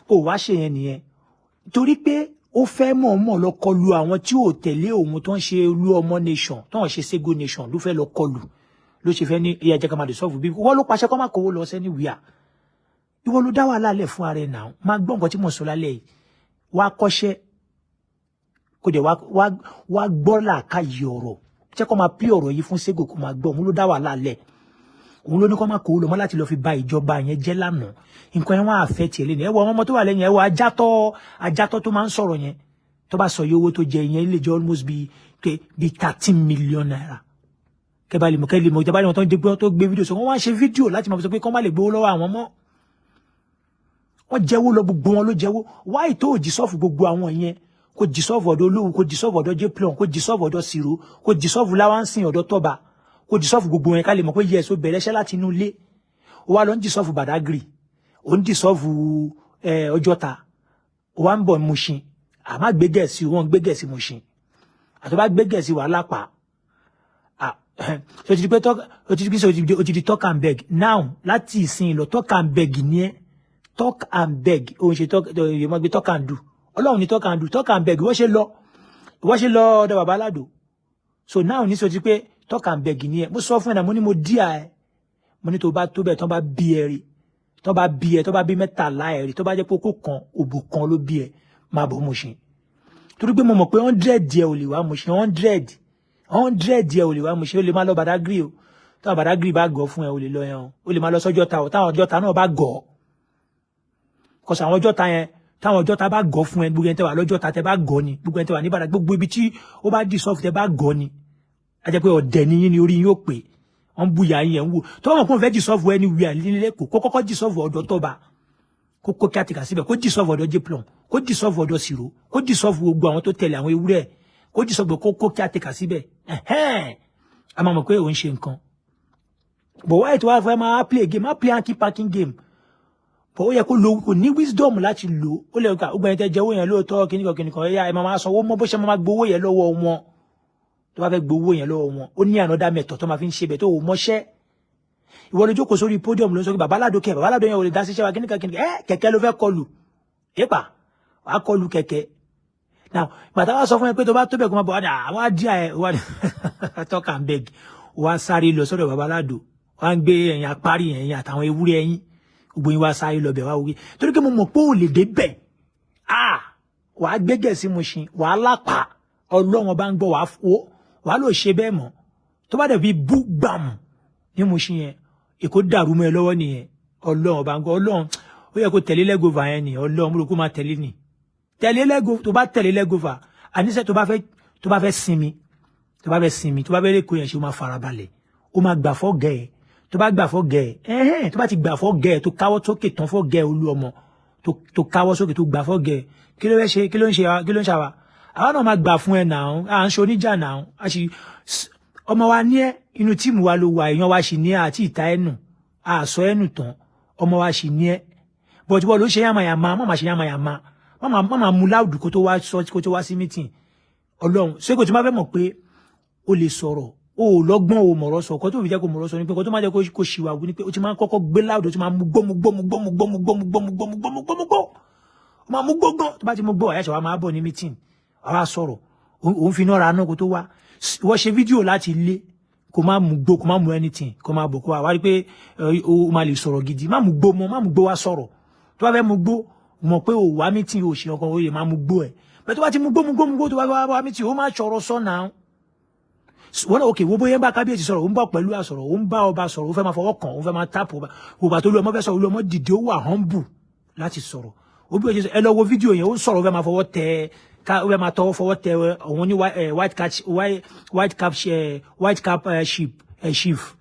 ó wá ṣe yẹn nìyẹn, torí pé ó fẹ́ mọ̀ọ́mọ̀ lọ kọlu àwọn tí ò tẹ̀lé òun, tó ń ṣe Olú Ọmọ Nation, tó ń ṣe Sego Nation, ló fẹ́ lọ kọlù. Ló ṣe fẹ́ ní ẹ̀yà jẹ́ ká máa dissolve bí wọ́n ló pàṣẹ kó má kówó lọ sẹ́ni wíà. Ìwọ ló dá wàhálà lẹ̀ fún ara ẹ̀ náà. Máa gbọ́ nǹkan tí mo sọ lálẹ́ yìí. Wá kọ́ṣẹ́, kó dẹ̀ wá gbọ́ làákàyè ọ̀rọ̀. Jẹ́ kó máa pí ọ̀rọ̀ yìí fún Sego, kó máa gbọ́. Òun ló dá wàhálà lẹ̀. Òun ló ní kó má kówó lọ mọ́ láti lọ fi ba ìjọba yẹn jẹ́ lánàá. Nǹkan yẹn wọ́n àfẹ́ tiẹ̀ lẹ́nu. Ẹ wọ àwọn ọmọ tó wà lẹ́yìn, ẹ wọ ajátọ́, ajátọ́ tó máa ń sọ̀rọ̀ yẹn, tó bá sọ iye owó tó jẹ ìyẹn, lè jẹ́ almost bí ₦13 million. Kẹba lè mọ̀, kẹ́ lè mọ̀ ìjọba ni wọ́n tó ń gbé tó gbé fídíò sọ. Wọ́n wá ń ṣe fídíò láti máa fi sọ pé kọ́ má lè gbowó lọ́wọ́ àwọn mọ́. Wọ́n jẹ́wọ́ lọ, gbogbo wọn ló jẹ́wọ́. Wáyé tó dissolve gbogbo àwọn yẹn, kò dissolve ọ̀dọ̀ Olówu, kò dissolve ọ̀dọ̀ Jplon, kò dissolve ọ̀dọ̀ Siro, kò dissolve Láwánsìn, ọ̀dọ̀ Tọ́ba, kò dissolve gbogbo yẹn, ká lè mọ̀ pé yes, ó bẹ̀rẹ̀ iṣẹ́ láti inú ilé. Ó wá lọ ń dissolve Badagry, ó ń dissolve Ọjọ́ta, ó wá ń bọ̀ Mushin. Àmọ́ gbégẹ̀sì, wọ́n gbégẹ̀sì Mushin, àti bá gbégẹ̀sì wàhálà pa. So ti di pé o ti di pé o ti di talk and beg now. Láti ìsìn lọ, talk and beg ni ẹ. Talk and beg, òun ṣe talk, ìmọ̀ gbé talk and do. Ọlọ́run ní talk and do, talk and beg. Ìwọ́n ṣe lọ ọ̀dọ̀ bàbá aládò. So now ní sọ ti pé talk and beg ni ẹ. Mo sọ fún ẹ náà, mo ní mo díà ẹ, mo ní tó bá tó bẹ́ẹ̀, tán bá bí ẹ rí, tán bá bí ẹ, tán bá bí 13 ẹ rí, tó bá jẹ́ pé kó kan òbò kan ló bí ẹ, máa bọ̀ Mushin, torí pé mo mọ̀ pé 100 ẹ ò lè wá Mushin. 100 ẹ ò lè wá Mushin. Ó lè má lọ Badagry o. Táwọn Badagry bá gọ̀ fún ẹ, ò lè lọ yẹn o. Ó lè má lọ sọ́jọ́ta o. Táwọn Ọjọ́ta náà bá gọ̀, kọsọ àwọn Ọjọ́ta yẹn, táwọn Ọjọ́ta bá gọ̀ fún ẹ, gbogbo ẹni tẹ́ wà lọ́jọ́ta tẹ́ bá gọ̀ ni, gbogbo ẹni tẹ́ wà ní Ìbàdàn, gbogbo ibi tí ó bá dì sọ́ọ̀fù tẹ́ bá gọ̀ ni, a jẹ́ pé ọ̀dẹ̀ ni yín ni, orí yín ó pè. Wọ́n bú ya yín ẹ̀ ń wò tó wọ́n kún fẹ́ dissolve anywhere nílé, kó kọ́kọ́ dissolve ọ̀dọ̀ Tọ́ba, kó kó kíátìkà síbẹ̀, kó dissolve ọ̀dọ̀ Jplon, kó dissolve ọ̀dọ̀ Siro, kó dissolve gbogbo àwọn tó tẹ̀lé àwọn ewúrẹ́, kó dissolve, kó kó kíátìkà síbẹ̀. Ẹ̀hẹ́n, a máa mọ̀ pé òun ṣe nǹkan. But why tó wá fẹ́ máa play game, máa play hanky panky game? But ó yẹ kó lo, kò ní wisdom láti lò ó. Lè gbà gbogbo ẹni tẹ́ jẹ́ owó yẹn lóòótọ́, kíníkan kíníkan, ẹ̀yà ẹ̀ máa sanwó mọ́ bó ṣe máa gbowó yẹn lọ́wọ́ wọn. Tó bá fẹ́ gbowó yẹn lọ́wọ́ wọn, ó ní another method tó máa fi ń ṣe bẹ̀ tó o mọ́ṣẹ́. Ìwọ ló jókòó sórí podium, ló ń sọ pé babaládò kẹ, babaládò yẹn ò lè dá síṣẹ́ wa, kíníkan kíníkan. Ẹ kẹ̀kẹ́ ló fẹ́ kọlù yépa, wàá kọlù kẹ̀kẹ́. Now, gbàtà wá sọ fún ẹ pé tó bá tó bẹ̀, kó máa bọ̀ wá, àwọn adíà ẹ wá talk and beg, wá sáré lọ sọ́dọ̀ babaládò, wá ń gbé ẹ̀yìn apárí ẹ̀yìn àtàwọn ewúrẹ́ ẹ̀yìn, gbogbo yín wá sáré lọ bẹ̀ wá wí, torí pé mo mọ̀ pé ò lè dé bẹ̀. Ah, wàá gbégẹ̀ sí Mushin, wàá lápá. Ọlọ́run bá ń gbọ́, wàá lò ṣe bẹ́ẹ̀ mọ́. Tó bá dẹ̀ fi bú gbàmù ní Mushin yẹn, Èkó dàrú mọ́ ẹ lọ́wọ́ nìyẹn. Ọlọ́run bá ń gbọ́, Ọlọ́run, ó yẹ kó tẹ̀lé lẹ́gọ̀fà yẹn ni. Ọlọ́run, mo rò kó máa tẹ̀lé ni, tẹ̀lé lẹ́gọ̀. Tó bá tẹ̀lé lẹ́gọ̀fà, àníṣe tó bá fẹ́ sinmi, tó bá fẹ́ sinmi, tó bá fẹ́ lẹ́kọ̀ọ́ yẹn ṣe, ó máa farabalẹ̀, ó máa gbà fọ́ gẹ̀ ẹ́. Tó bá gbà fọ́ gẹ̀ ẹ́, ẹ̀hẹ́n, tó bá ti gbà fọ́ gẹ̀ ẹ́, tó káwọ́ sókè tán fọ́ gẹ̀ olú ọmọ, tó káwọ́ sókè, tó gbà fọ́ gẹ̀ ẹ́, kí ló fẹ́ ṣe? Kí ló ń ṣe? Kí ló ń ṣàwà? Àwa náà máa gbà fún ẹ náà. À ń ṣe oníjà náà, a sì ọmọ wa ní ẹ inú team wa ló wà, èèyàn wa sì ní ẹ, àti ìta ẹnu àṣọ ẹnu tán, ọmọ wa sì ní ẹ. But wọ́n ló ṣe yàmàyàmà, má máa ṣe yàmàyàmà, má máa mú loud kó tó wá sọ, kó tó wá sí meeting. Ọlọ́run, ṣé kò tí máa fẹ́ mọ̀ pé o lè sọ̀rọ̀, o ò lọ́gbọ́n, o mọ̀rọ̀ sọ. Kó tó fi jẹ́ kó mọ̀rọ̀ sọ ni pé kó tó máa jẹ́ kó ṣìwà wù ni pé o ti máa ń kọ́kọ́ gbé loud, o ti máa mú gbó, mú gbó, mú gbó, mú gbó, mú gbó, mú gbó, mú gbó, mú gbó, mú gbó, mú gbó, o máa mú gbó gan. Tó bá ti mú gbó, àyàṣọ wa máa bọ̀ ní meeting, wàá sọ̀rọ̀, òun fi iná ra náà kó tó wá. Wọ́n ṣe fídíò láti ilé, kó má mú gbó, kó má mú anything, kó má bọ̀, kó wá rí pé o máa lè sọ̀rọ̀ gidi. Má mú gbó mọ́, má mú gbó wá sọ̀rọ̀. Tó bá fẹ́ mú gbó, mọ̀ pé o wá meeting, o ṣe ọkàn, o lè má mú gbó ẹ̀ bẹ́ẹ̀. Tó bá ti mú gbó, mú gbó, mú gbó, tó bá wá meeting, o máa sọ̀rọ̀ sọ náà. Wọ́n náà, òkè, wo bóyá ń bá kábíyèsí sọ̀rọ̀, ó ń bá pẹ̀lú àsọ̀rọ̀, ó ń bá ọba sọ̀rọ̀, ó fẹ́ máa fọwọ́ kàn, ó fẹ́ máa tap ọba. Ògbà tó lú ọmọ fẹ́ sọ̀rọ̀, olú ọmọ dìde, ó wà humble láti sọ̀rọ̀. Ó bí ó ṣe, ẹ lọ wo fídíò yẹn, ó ń sọ̀rọ̀, ó fẹ́ máa fọwọ́ tẹ ká, ó fẹ́ máa tọwọ́ fọwọ́ tẹ òun ní white cap chief,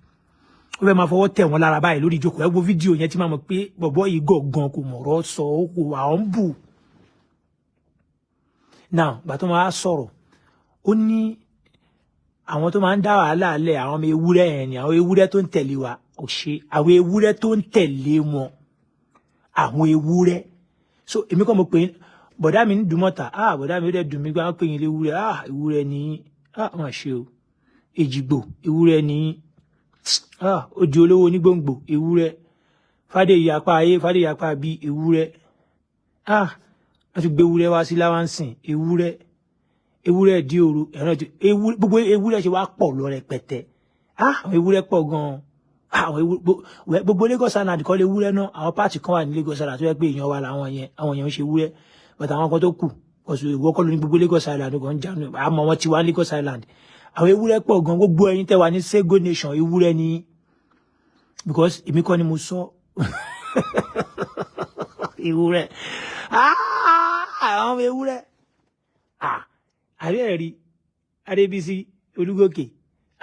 ó fẹ́ máa fọwọ́ tẹ̀ wọ́n lára báyìí lórí ìjókòó. Ẹ wo fídíò yẹn tí máa mọ̀ pé bọ̀bọ́ yìí gọ̀ọ̀gan, kò mọ̀rọ̀ sọ, ó kò wà humble. Now, gbà tó máa sọ̀rọ̀, ó ní àwọn tó máa ń dá wàhálà lẹ̀, àwọn ọmọ ewúrẹ́ yẹn ni, àwọn ewúrẹ́ tó ń tẹ̀lé wa ò ṣe, àwọn ewúrẹ́ tó ń tẹ̀lé wọn, àwọn ewúrẹ́. So èmi kọ́ mo pè é, bọ̀dá mi ń dùn mọ́ta. Ah, bọ̀dá mi, ó dẹ̀ dùn mí gbá pé yín léwúrẹ́. Ah, ewúrẹ́ ni. Ah, wọ́n ṣe o. Èjìgbò, ewúrẹ́ ni. Ah, ó di olówó onígbòǹgbò, ewúrẹ́. Fàdéyí apá ayé, Fàdéyí apá bí, ewúrẹ́. Ah, wọ́n ti gbé ewúrẹ́ wá sí láwánsìn, ewúrẹ́, ewúrẹ́ di òru ẹ̀rọ gbogbo ewúrẹ́ ṣe wá pọ̀ lọ rẹpẹtẹ. Ah, àwọn ewúrẹ́ pọ̀ gan-an. Àwọn ewúrẹ́ gbogbo Lagos Island kọ́ lé ewúrẹ́ náà. Àwọn part kan wà ní Lagos Island tó yẹ pé èèyàn wa làwọn yẹn, àwọn èèyàn ń ṣe ewúrẹ́, but àwọn kan tó kù ọ̀sùn, ìwọ kọ́ ló ní gbogbo Lagos Island kan ń jánu, àmọ́ wọn ti wá Lagos Island. Àwọn ewúrẹ́ pọ̀ gan. Gbogbo ẹ̀yin tẹ́ wà ní Sego Nation, ewúrẹ́ ni, because èmi kọ́ ni mo sọ ewúrẹ́. Àwọn ewúrẹ́, àbí ẹ̀rí Adébísí Olúgòkè,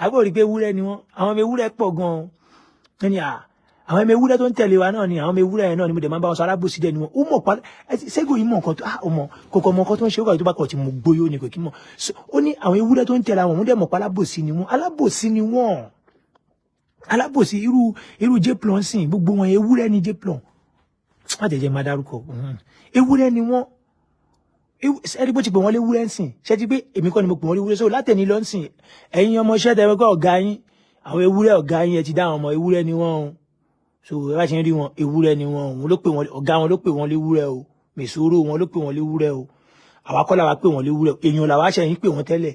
àbí òrí pé ewúrẹ́ ni wọ́n. Àwọn ọmọ ewúrẹ́ pọ̀ gan-an. Wọ́n ní Àwọn ọmọ ewúrẹ́ tó ń tẹ̀lé wa náà ni, àwọn ọmọ ewúrẹ́ yẹn náà ni mo dẹ̀ máa ń bá wọn sọ. Alábòsí dẹ̀ ni wọn. Ó mọ̀ pa Ṣẹ́gun yìí mọ̀ nǹkan tó, ah, ọmọ kòkò mọ̀ nǹkan tó ń ṣe. Ó kàn tó bá kọ̀ tí mo gbóyó ni kò kí mọ̀. Ó ní àwọn ewúrẹ́ tó ń tẹ̀lé àwọn, òun dẹ̀ mọ̀ pa alábòsí ni wọ́n, alábòsí ni wọ́n, alábòsí. Irú Jplon sìn, gbogbo wọn ewúrẹ́ ni Jplon. Má jẹ́jẹ́ máa dárúkọ, ewúrẹ́ ni wọ́n. Ẹni bó ti pè wọ́n léwúrẹ́ ń sìn, ṣé ti pé èmi kọ́ ni mo pè wọ́n léwúrẹ́? So látẹ̀ni lọ ń sìn, ẹ̀yin ọmọọṣẹ́ tẹ́ ẹ kọ́ ọ̀gá yín, àwọn ewúrẹ́ ọ̀gá yín, ẹ ti dá àwọn ọmọ, ewúrẹ́ ni wọ́n o. So ẹ bá ṣe ń rí wọn, ewúrẹ́ ni wọ́n. Òun ló pè wọ́n, ọ̀gá wọn ló pè wọ́n léwúrẹ́ o. Mèsòrò wọn ló pè wọ́n léwúrẹ́ o. Àwa kọ́ làwa pè wọ́n léwúrẹ́ o. Èèyàn làwa ṣe yín pè wọ́n tẹ́lẹ̀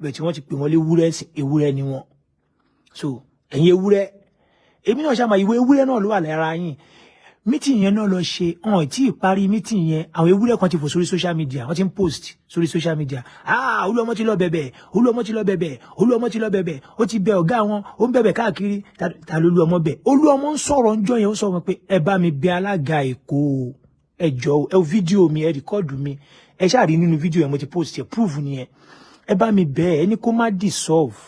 bẹ́ẹ̀ tí wọ́n ti pè wọ́n léwúrẹ́ sí, ewúrẹ́ ni wọ́n. So ẹ̀yin ewúrẹ́, èmi náà ṣàmà ìwé ewúrẹ́ náà ló wà lára yín. Meeting yẹn náà lọ ṣe ọ̀n tí ì parí meeting yẹn, àwọn ewúrẹ́ kan ti fò sórí social media, wọ́n ti ń post sórí social media: "Ah, Olúọmọ ti lọ bẹ̀bẹ̀, Olúọmọ ti lọ bẹ̀bẹ̀, Olúọmọ ti lọ bẹ̀bẹ̀, ó ti bẹ ọ̀gá wọn, ó ń bẹ̀bẹ̀ káàkiri." Ta ló Olúọmọ bẹ̀? Olúọmọ ń sọ̀rọ̀ ńjọ́ yẹn, ó sọ wọn pé ẹ bá mi bẹ alága Èkó, ẹ jọ, ẹ fídíò mi, ẹ record mi, ẹ ṣáà rí nínú fídíò yẹn mo ti post ẹ, proof nìyẹn. Ẹ bá mi bẹ̀ ẹ ní kó má dissolve,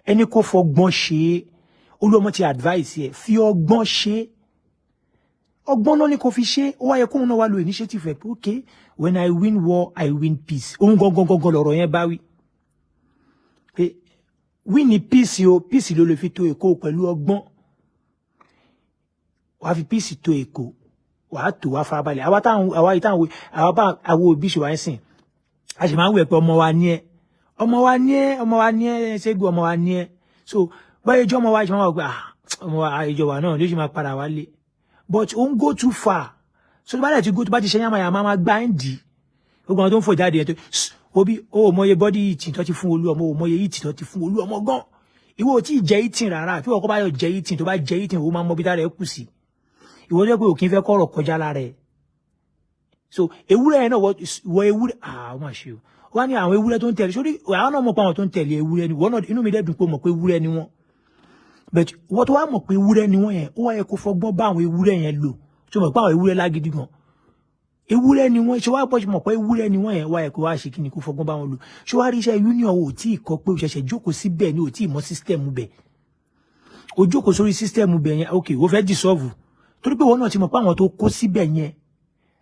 ẹ ní kó fọgbọ́n ṣe é. Olúọmọ ti advice ẹ, fi ọgbọ́n ṣe é. Ọgbọ́n náà ni kò fi ṣe. Ó wáyé kóun náà wá lo initiative ẹ̀ pé, "Okay, when I win war, I win peace." Òun gangan gangan lọ̀rọ̀ yẹn bá wí pé win ní peace o. Peace ló lè fi tó Èkó pẹ̀lú ọgbọ́n. Wàá fi peace tó Èkó, wàá tó, wàá farabalẹ̀. Àwa táwọn, àwa yìí táwọn, àwa bá àwọn òbí ṣe wá ń sìn, a sì máa ń wẹ̀ pé ọmọ wa ní ẹ, ọmọ wa ní ẹ, ọmọ wa ní ẹ, Ṣẹ́gun, ọmọ wa ní ẹ. So báyìí ìjọ ọmọ wa ṣe máa wọ pé, ah, ọmọ wa, ìjọba náà ló ṣe máa padà wálé, but ó ń go too far. So tó bá dẹ̀ ti go, tó bá ti ṣe yàmàyàmá, máa gbá ẹ̀ ń dì í. Gbogbo àwọn tó ń fò jáde yẹn tó obi, ó mọye body heat tó ti fún Olú ọmọ, ó mọye heat tó ti fún Olú ọmọ gan. Ìwọ ò tí ì jẹ heat rárá. Tí ọkọ bá yọ jẹ heat, tó bá jẹ heat, ó máa mọ bí tára ẹ kù sí. Ìwọ tó yẹ pé òkín fẹ́ kọ̀rọ̀ kọjá lára ẹ. So ewúrẹ́ yẹn náà wọ ewúrẹ́, ah, ó mà ṣe o. Wọ́n ní àwọn ewúrẹ́ tó ń tẹ̀lé sórí, àwọn náà mọ̀ pé àwọn tó ń tẹ̀lé ewúrẹ́ ni wọ́n náà. Inú mi dẹ̀ dùn pé mọ̀ pé ewúrẹ́ ni wọ́n, but wọ́n tó wá mọ̀ pé ewúrẹ́ ni wọ́n yẹn, ó wá yẹ kó fọgbọ́n bá àwọn ewúrẹ́ yẹn lò. Tó mọ̀ pé àwọn ewúrẹ́ lágídí gan, ewúrẹ́ ni wọ́n. Ṣe wá bọ́ ṣe mọ̀ pé ewúrẹ́ ni wọ́n yẹn, wá yẹ kó wá ṣe kí ni, kó fọgbọ́n bá wọn lò. Ṣé wá rí iṣẹ́ union ò tí ì kọ́ pé o ṣẹ̀ṣẹ̀ jókòó síbẹ̀ ni, ò tí ì mọ̀ system bẹ̀, o jókòó sórí system bẹ̀ yẹn. Ok, o fẹ́ dissolve torí pé wọn náà ti mọ̀ pé àwọn tó kó síbẹ̀ yẹn,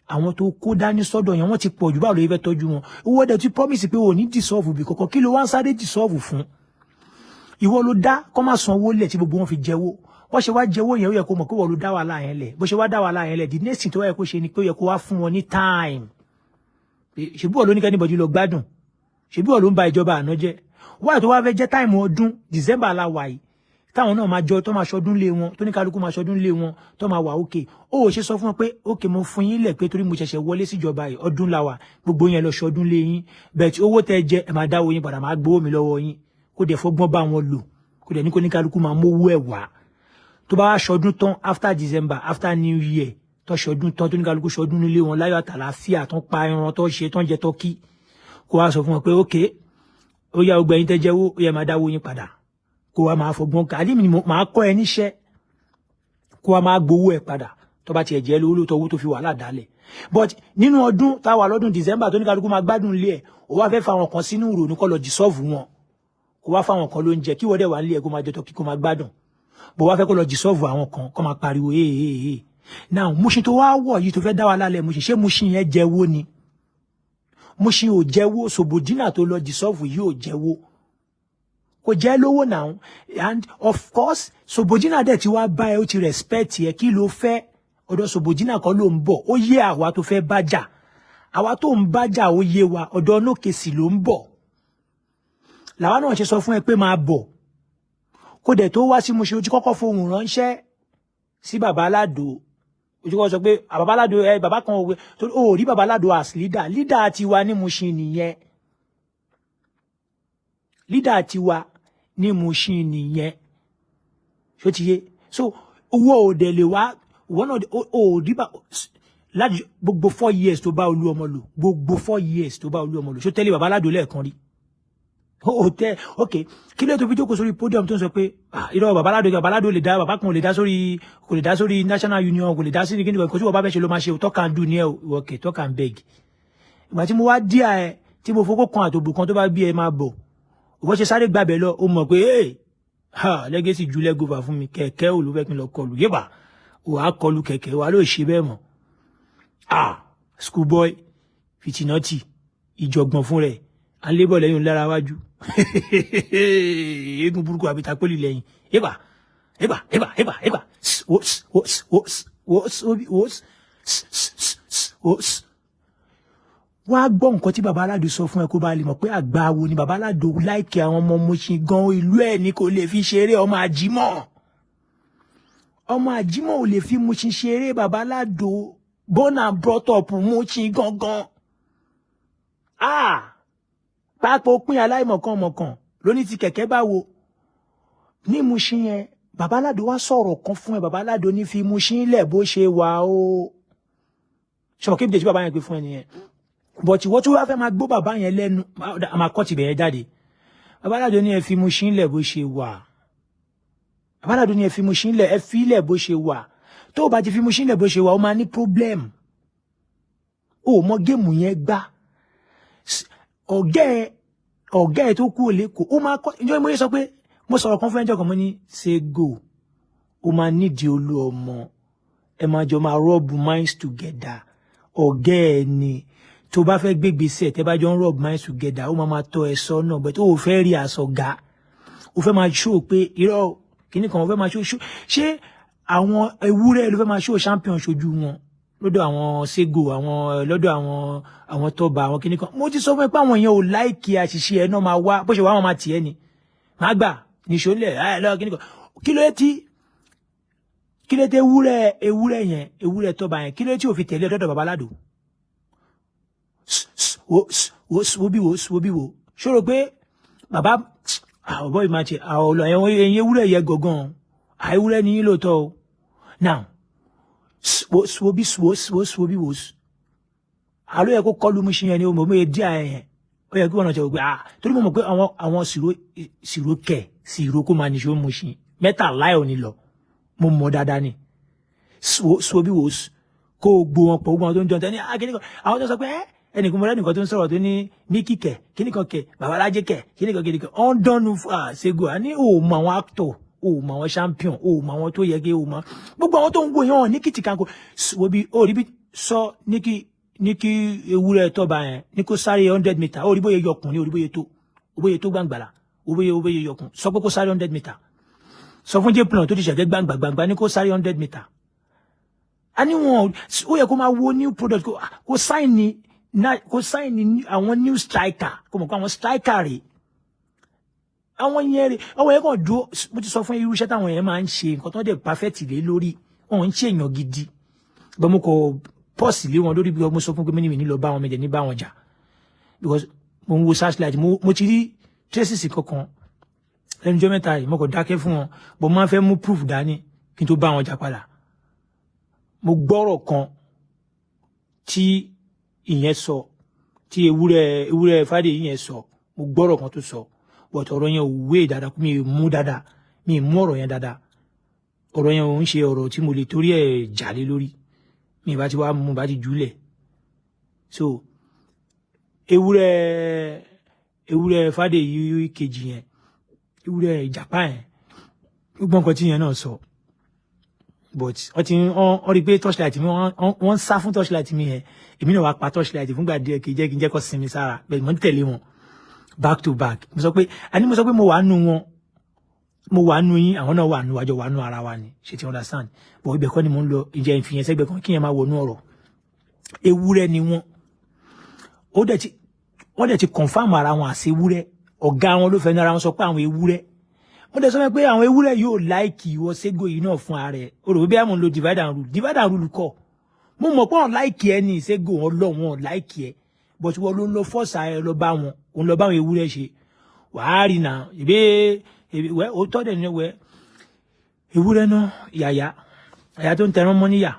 àwọn tó kó dání sọ́dọ̀ yẹn, wọ́n ti pọ̀ jù. Báwo ló yẹ fẹ́ tọ́jú wọn? Owó ẹ̀dẹ̀ ti promise pé o ní dissolve bí kọ̀kọ́. Kí ló wá ń sáré dissolve fún? Ìwọ ló dá kọ́ máa san owó lẹ̀ tí gbogbo wọn fi jẹ́wọ́. Wọ́n ṣe wá jẹ́wọ́ yẹn, ó yẹ kó mọ̀ pé wọ́n ló dá wàhálà yẹn lẹ̀. Bó ṣe wá dá wàhálà yẹn lẹ̀, the next thing tó yẹ kó ṣe ni pé ó yẹ kó wá fún wọn ní time. Ṣebí wọ́n ló ní kí anybody lọ gbádùn? Ṣebí wọ́n ló ń ba ìjọba àná jẹ́? Wáyé tó wá fẹ́ jẹ́ time ọdún, December la wà yìí, táwọn náà máa jọ tó máa ṣọdún lé wọn, tó ní kálukú máa ṣọdún lé wọn, tó máa wà òkè. Ó ò ṣe sọ fún wọn pé, "Okay, mo fún yín lẹ̀ pé torí mo ṣẹ̀ṣẹ̀ wọlé síjọba yìí, ọdún la wà, gbogbo yẹn lọ ṣọdún lé yín, bẹ́ẹ̀ tí owó tẹ́ jẹ, ẹ máa dáwó yín padà, máa gbowó mi lọ́wọ́ yín." Kó dẹ̀ fọgbọ́n bá wọn lò, kó dẹ̀ ní kó ní kálukú máa mówó ẹ̀ wá. Tó bá wá ṣọdún tán, after December, after New Year, tó ṣọdún tán, tó ní kálukú ṣọdún nílé wọn láyọ̀ àtàlàáfíà, tó pa ẹran, tó ṣe, tó ń jẹ tọ́kí, kó wá sọ fún wọn pé, "Okay, ó yá, ọgbẹ́ yín tẹ́ jẹ́wọ́, ó yẹ máa dáwó yín padà." Kó wá máa fọgbọ́n ká àdí mi máa kọ́ ẹ níṣẹ́, kó wá máa gbowó ẹ padà. Tó bá tiẹ̀ jẹ́ lówó lóòótọ́, owó tó fi wàhálà dálẹ̀. But nínú ọdún táwa lọ́dún December, tó ní kálukú máa gbádùn ilé ẹ̀, ó wá fẹ́ fa àwọn kan sínú ìrònú kọ́ lọ dissolve wọn, kó wá fáwọn kan lóúnjẹ, kí wọ́n dẹ̀ wà nílé ẹ̀, kó máa jẹ tọ́kí, kó máa gbádùn bó wá fẹ́, kó lọ dissolve àwọn kan, kó máa pariwo ee ee ee. Now, Mushin tó wá wọ̀ yìí, tó fẹ́ dá wa lálẹ́ Mushin, ṣé Mushin yẹn jẹ́wọ́ ni? Mushin ò jẹ́wọ́. Sobodina tó lọ dissolve yìí ò jẹ́wọ́, kò jẹ́ lówó now. And of course, Sobodina dẹ̀ ti wá bá ẹ, ó ti respect ẹ. Kí ló fẹ́? Ọ̀dọ̀ Sobodina kan ló ń bọ̀. Ó yé àwa tó fẹ́ bá jà, àwa tó ń bá jà, ó yé wa. Ọ̀dọ̀ Nókèsì ló ń bọ̀. Làwa náà ṣe sọ fún ẹ pé máa bọ̀. Kó dẹ̀ tó wá sí Mushin, ojú kọ́kọ́ fohùn ránṣẹ́ sí bàbá aládò. Ojú kọ́kọ́ sọ pé bàbá aládò ẹ, bàbá kan òwe torí ó rí bàbá aládò as leader. Leader tiwa ní Mushin nìyẹn, leader tiwa ní Mushin nìyẹn. Ṣó ti yé? So owó òdẹ lè wá, ìwọ náà ò rí bá láti gbogbo 4 years tó bá Olú ọmọ lò, gbogbo 4 years tó bá Olú ọmọ lò, ṣó tẹ́lẹ̀ bàbá aládò lẹ́ẹ̀kan rí? Ó tẹ. Ok, kí ló tó fi jókòó sórí podium tó ń sọ pé irọ́, bàbá aládò, bàbá aládò lè dá, bàbá kan ò lè dá sórí, kò lè dá sórí national union, kò lè dá sí kíni kan tí wọ́n bá fẹ́ ṣe ló máa ṣe. Talk and do ní ẹ o. Ok, talk and beg. Ìgbà tí mo wá díà ẹ, tí mo fowó kan àtòbò kan tó bá bí ẹ máa bọ̀, ìwọ ṣe sáré gbàbẹ lọ. Ó mọ̀ pé ee Ha, Legacy ju lẹ́gọ́fà fún mi. Kẹ̀kẹ́ ò ló fẹ́ kí n lọ kọlù. Yébà, wàá kọlù kẹ̀kẹ́, wàá ló ṣe bẹ́ẹ̀ mọ́. Ah, schoolboy fìtìnọ́tì ìjọ̀gbọ̀n fún rẹ̀, à ń lébọ̀ lẹ́yìn lára wájú, eégún burúkú àbíta pólì lẹ́yìn. Yébà, yébà, yébà, yébà, yébà, wos, wos, wos, wos, wos, wos. Wá gbọ́ nǹkan tí baba Aládò sọ fún ẹ, kó bá lè mọ̀ pé àgbà wo ni baba Aládò. Like àwọn ọmọ Mushin gan, ìlú ẹ̀ ní kò lè fi ṣeré. Ọmọ àjímọ̀, ọmọ àjímọ̀ ò lè fi Mushin ṣeré. Baba Aládò, born and brought up Mushin gangan. Ah, pápá pín aláìmọ̀kànmọ̀kàn lóní ti kẹ̀kẹ́ báwo ní Mushin yẹn. Baba Aládò wá sọ̀rọ̀ kan fún ẹ. Baba Aládò ní fi Mushin lẹ̀ bó ṣe wà ó. Ṣọ̀kí kébìdé tí bàbá yẹn pé fún ẹ nìyẹn, but ìwọ tó wá fẹ́ máa gbọ́ bàbá yẹn lẹ́nu, a máa kọ́ tibẹ̀ yẹn jáde. Baba Aládò ní ẹ fi Mushin lẹ̀ bó ṣe wà. Baba Aládò ní ẹ fi Mushin lẹ̀, ẹ fi lẹ̀ bó ṣe wà. Tó o bá ti fi Mushin lẹ̀ bó ṣe wà, ó máa ní problem. O mọ game yẹn gbá. Ọ̀gá ẹ̀ tó kú òlé kò ó máa kọ́. Ìjọ mo yẹ sọ pé mo sọ̀rọ̀ kan fún ẹjọ́ kan, mo ní Sego, ó máa nídìí olú ọmọ ẹ, máa jọ máa rub minds together. Ọ̀gá ẹ̀ ni tó bá fẹ́ gbégbèsè, tẹ́ bá jọ ń rub minds together, ó máa máa tọ́ ẹ sọ́nà, but ó fẹ́ rí àsọ̀gá, ó fẹ́ máa show pé irọ́ kìíní kan, ó fẹ́ máa show ṣé àwọn ewúrẹ́ ló fẹ́ máa show champion ṣojú wọn lọ́dọ̀ àwọn Sego, àwọn lọ́dọ̀ àwọn tọ́ba, àwọn kìíní kan. Mo ti sọ fún ẹ pé àwọn yẹn ò like àṣìṣe ẹ náà, máa wá bó ṣe wá, wọn máa tì ẹ́ ni, máa gbà níṣó lẹ̀ ẹ lọ kìíní kan. Kí ló tí ewúrẹ́ yẹn, ewúrẹ́ tọ́ba yẹn, kí ló tí ò fi tẹ̀lé ọ̀dọ̀ baba Aládò? Wo wo bí, wo wo bí, wo ṣòro pé bàbá àwọn bọ́ọ̀ máa ṣe àwọn ọ̀lọ́ ẹ̀yìn ewúrẹ́ yẹ gangan, àìwúrẹ́ ní yín lóòótọ́ o. Now, wo wo bí, wo wo wo bí, wo àlọ́ yẹ kó kọlu Mushin yẹn ni o mọ̀ mọ́ dí àyẹ̀ yẹn. Ó yẹ kí wọ́n náà ṣe wò pé, ah, torí mo mọ̀ pé àwọn sìró sìró kẹ̀ sìró kó máa níṣó Mushin mẹ́tàlá ẹ̀ ò ní lọ. Mo mọ̀ dáadáa ni. Wo wo bí, wo kó o gbó wọn pọ̀, gbogbo àwọn tó ń jọ ní akíní kan, àwọn tó sọ pé ẹ ẹnìkan, mo rẹ́nìkan tó ń sọ̀rọ̀ tó ní míkì kẹ̀, kíní kan kẹ̀, babalájé kẹ̀, kíní kan, kíní kan, ọ̀n dánnu àṣegò àní. Ò mọ àwọn actor, ò mọ àwọn champion, ò mọ àwọn tó yẹ kí ò mọ gbogbo àwọn tó ń wò yẹn, wọn ní kìtì kanko. Wo bí, ó rí bí sọ ní kí ewúrẹ́ tọ́ba yẹn ní kó sáré 100 meter. Ó rí bóyá yọkùn ní, ó rí bóyá tó gbàngbàlà, ó bóyá yọkùn. Sọ pé kó sáré 100 meter. Sọ fún jplon tó ti ṣẹ̀gẹ́ gbàngbà gbàngbà ní kó sáré 100 meter. A ní wọn, ó yẹ kó máa wo new product, kó sign ní àwọn new striker, kó mọ̀ pé àwọn striker rè, àwọn yẹn rè, àwọn yẹn kàn dúró. Mo ti sọ fún irú iṣẹ́ táwọn yẹn máa ń ṣe, nǹkan tó ń dẹ̀ perfect lé lórí, wọn ń ṣe èèyàn gidi bọ́n. Mo kọ pọ́ọ̀sì lé wọn lórí bí mo sọ fún pé mímí ní lọ bá wọn mẹ́jẹ ní bá wọn jà, because mo ń wo searchlight, mo ti rí traces kankan lẹ́nu ọjọ́ mẹ́ta yìí. Mo kàn dákẹ́ fún wọn, but mo máa ń fẹ́ mú proof dání kí n tó bá wọn jà padà. Mo gbọ́rọ̀ kan tí ìyẹn sọ, tí ewúrẹ́ fàdé yẹn sọ. Mo gbọ́rọ̀ kan tó sọ, but ọ̀rọ̀ yẹn ò wé dáadáa, mi ò mú dáadáa, mi ì mú ọ̀rọ̀ yẹn dáadáa. Ọ̀rọ̀ yẹn ò ń ṣe ọ̀rọ̀ tí mo lè torí ẹ̀ jà lé lórí. Mi bá ti wá mú bá ti jùlẹ̀. So ewúrẹ́ fàdé yìí kejì yẹn, ewúrẹ́ ìjàpá yẹn, gbogbo nǹkan tí yẹn náà sọ, but wọ́n ti wọ́n rí i pé torchlight mi, wọ́n ń sá fún torchlight mi yẹn. Èmi náà wá pa torchlight fúngbà díẹ̀, kì í jẹ́ kí n jẹ́ kó sinmi sára bẹ́ẹ̀. Mo ń tẹ̀lé wọn back to back. Mo sọ pé àní, mo sọ pé mo wà nù wọn, mo wà nù yín, àwọn náà wà nù wájọ, wà nù ara wa ni. Ṣe ti understand? But ibẹ̀ kọ́ ni mo ń lọ. Ìjẹ́ ìfìyẹn sẹ́gbẹ̀ kan kí yẹn máa wọnú ọ̀rọ̀. Ewúrẹ́ ni wọ́n, ó dẹ̀ ti wọ́n dẹ̀ ti confirm ara wọn àṣẹ ewúrẹ́. Ọ̀gá wọn ló fẹ́ ní ara wọn sọ pé àwọn ewúrẹ́. Mo dẹ̀ sọ pé àwọn ewúrẹ́ yóò like ìwọ Sego yìí náà fún ara ẹ̀. O rò bí àmọ́ ń lo divide and rule. Divide and rule kọ́. Mo mọ̀ pé wọ́n like ẹ ní Sego, wọn lọ, wọn like ẹ, but wọ́n ló ń lọ force ara ẹ lọ bá wọn, òun lọ bá àwọn ewúrẹ́ ṣe. Wàá rí nà ìbé wẹ́ òótọ́ dẹ̀ ní wẹ́ ewúrẹ́ náà yàyà àyà tó ń tẹran mọ́ níyà.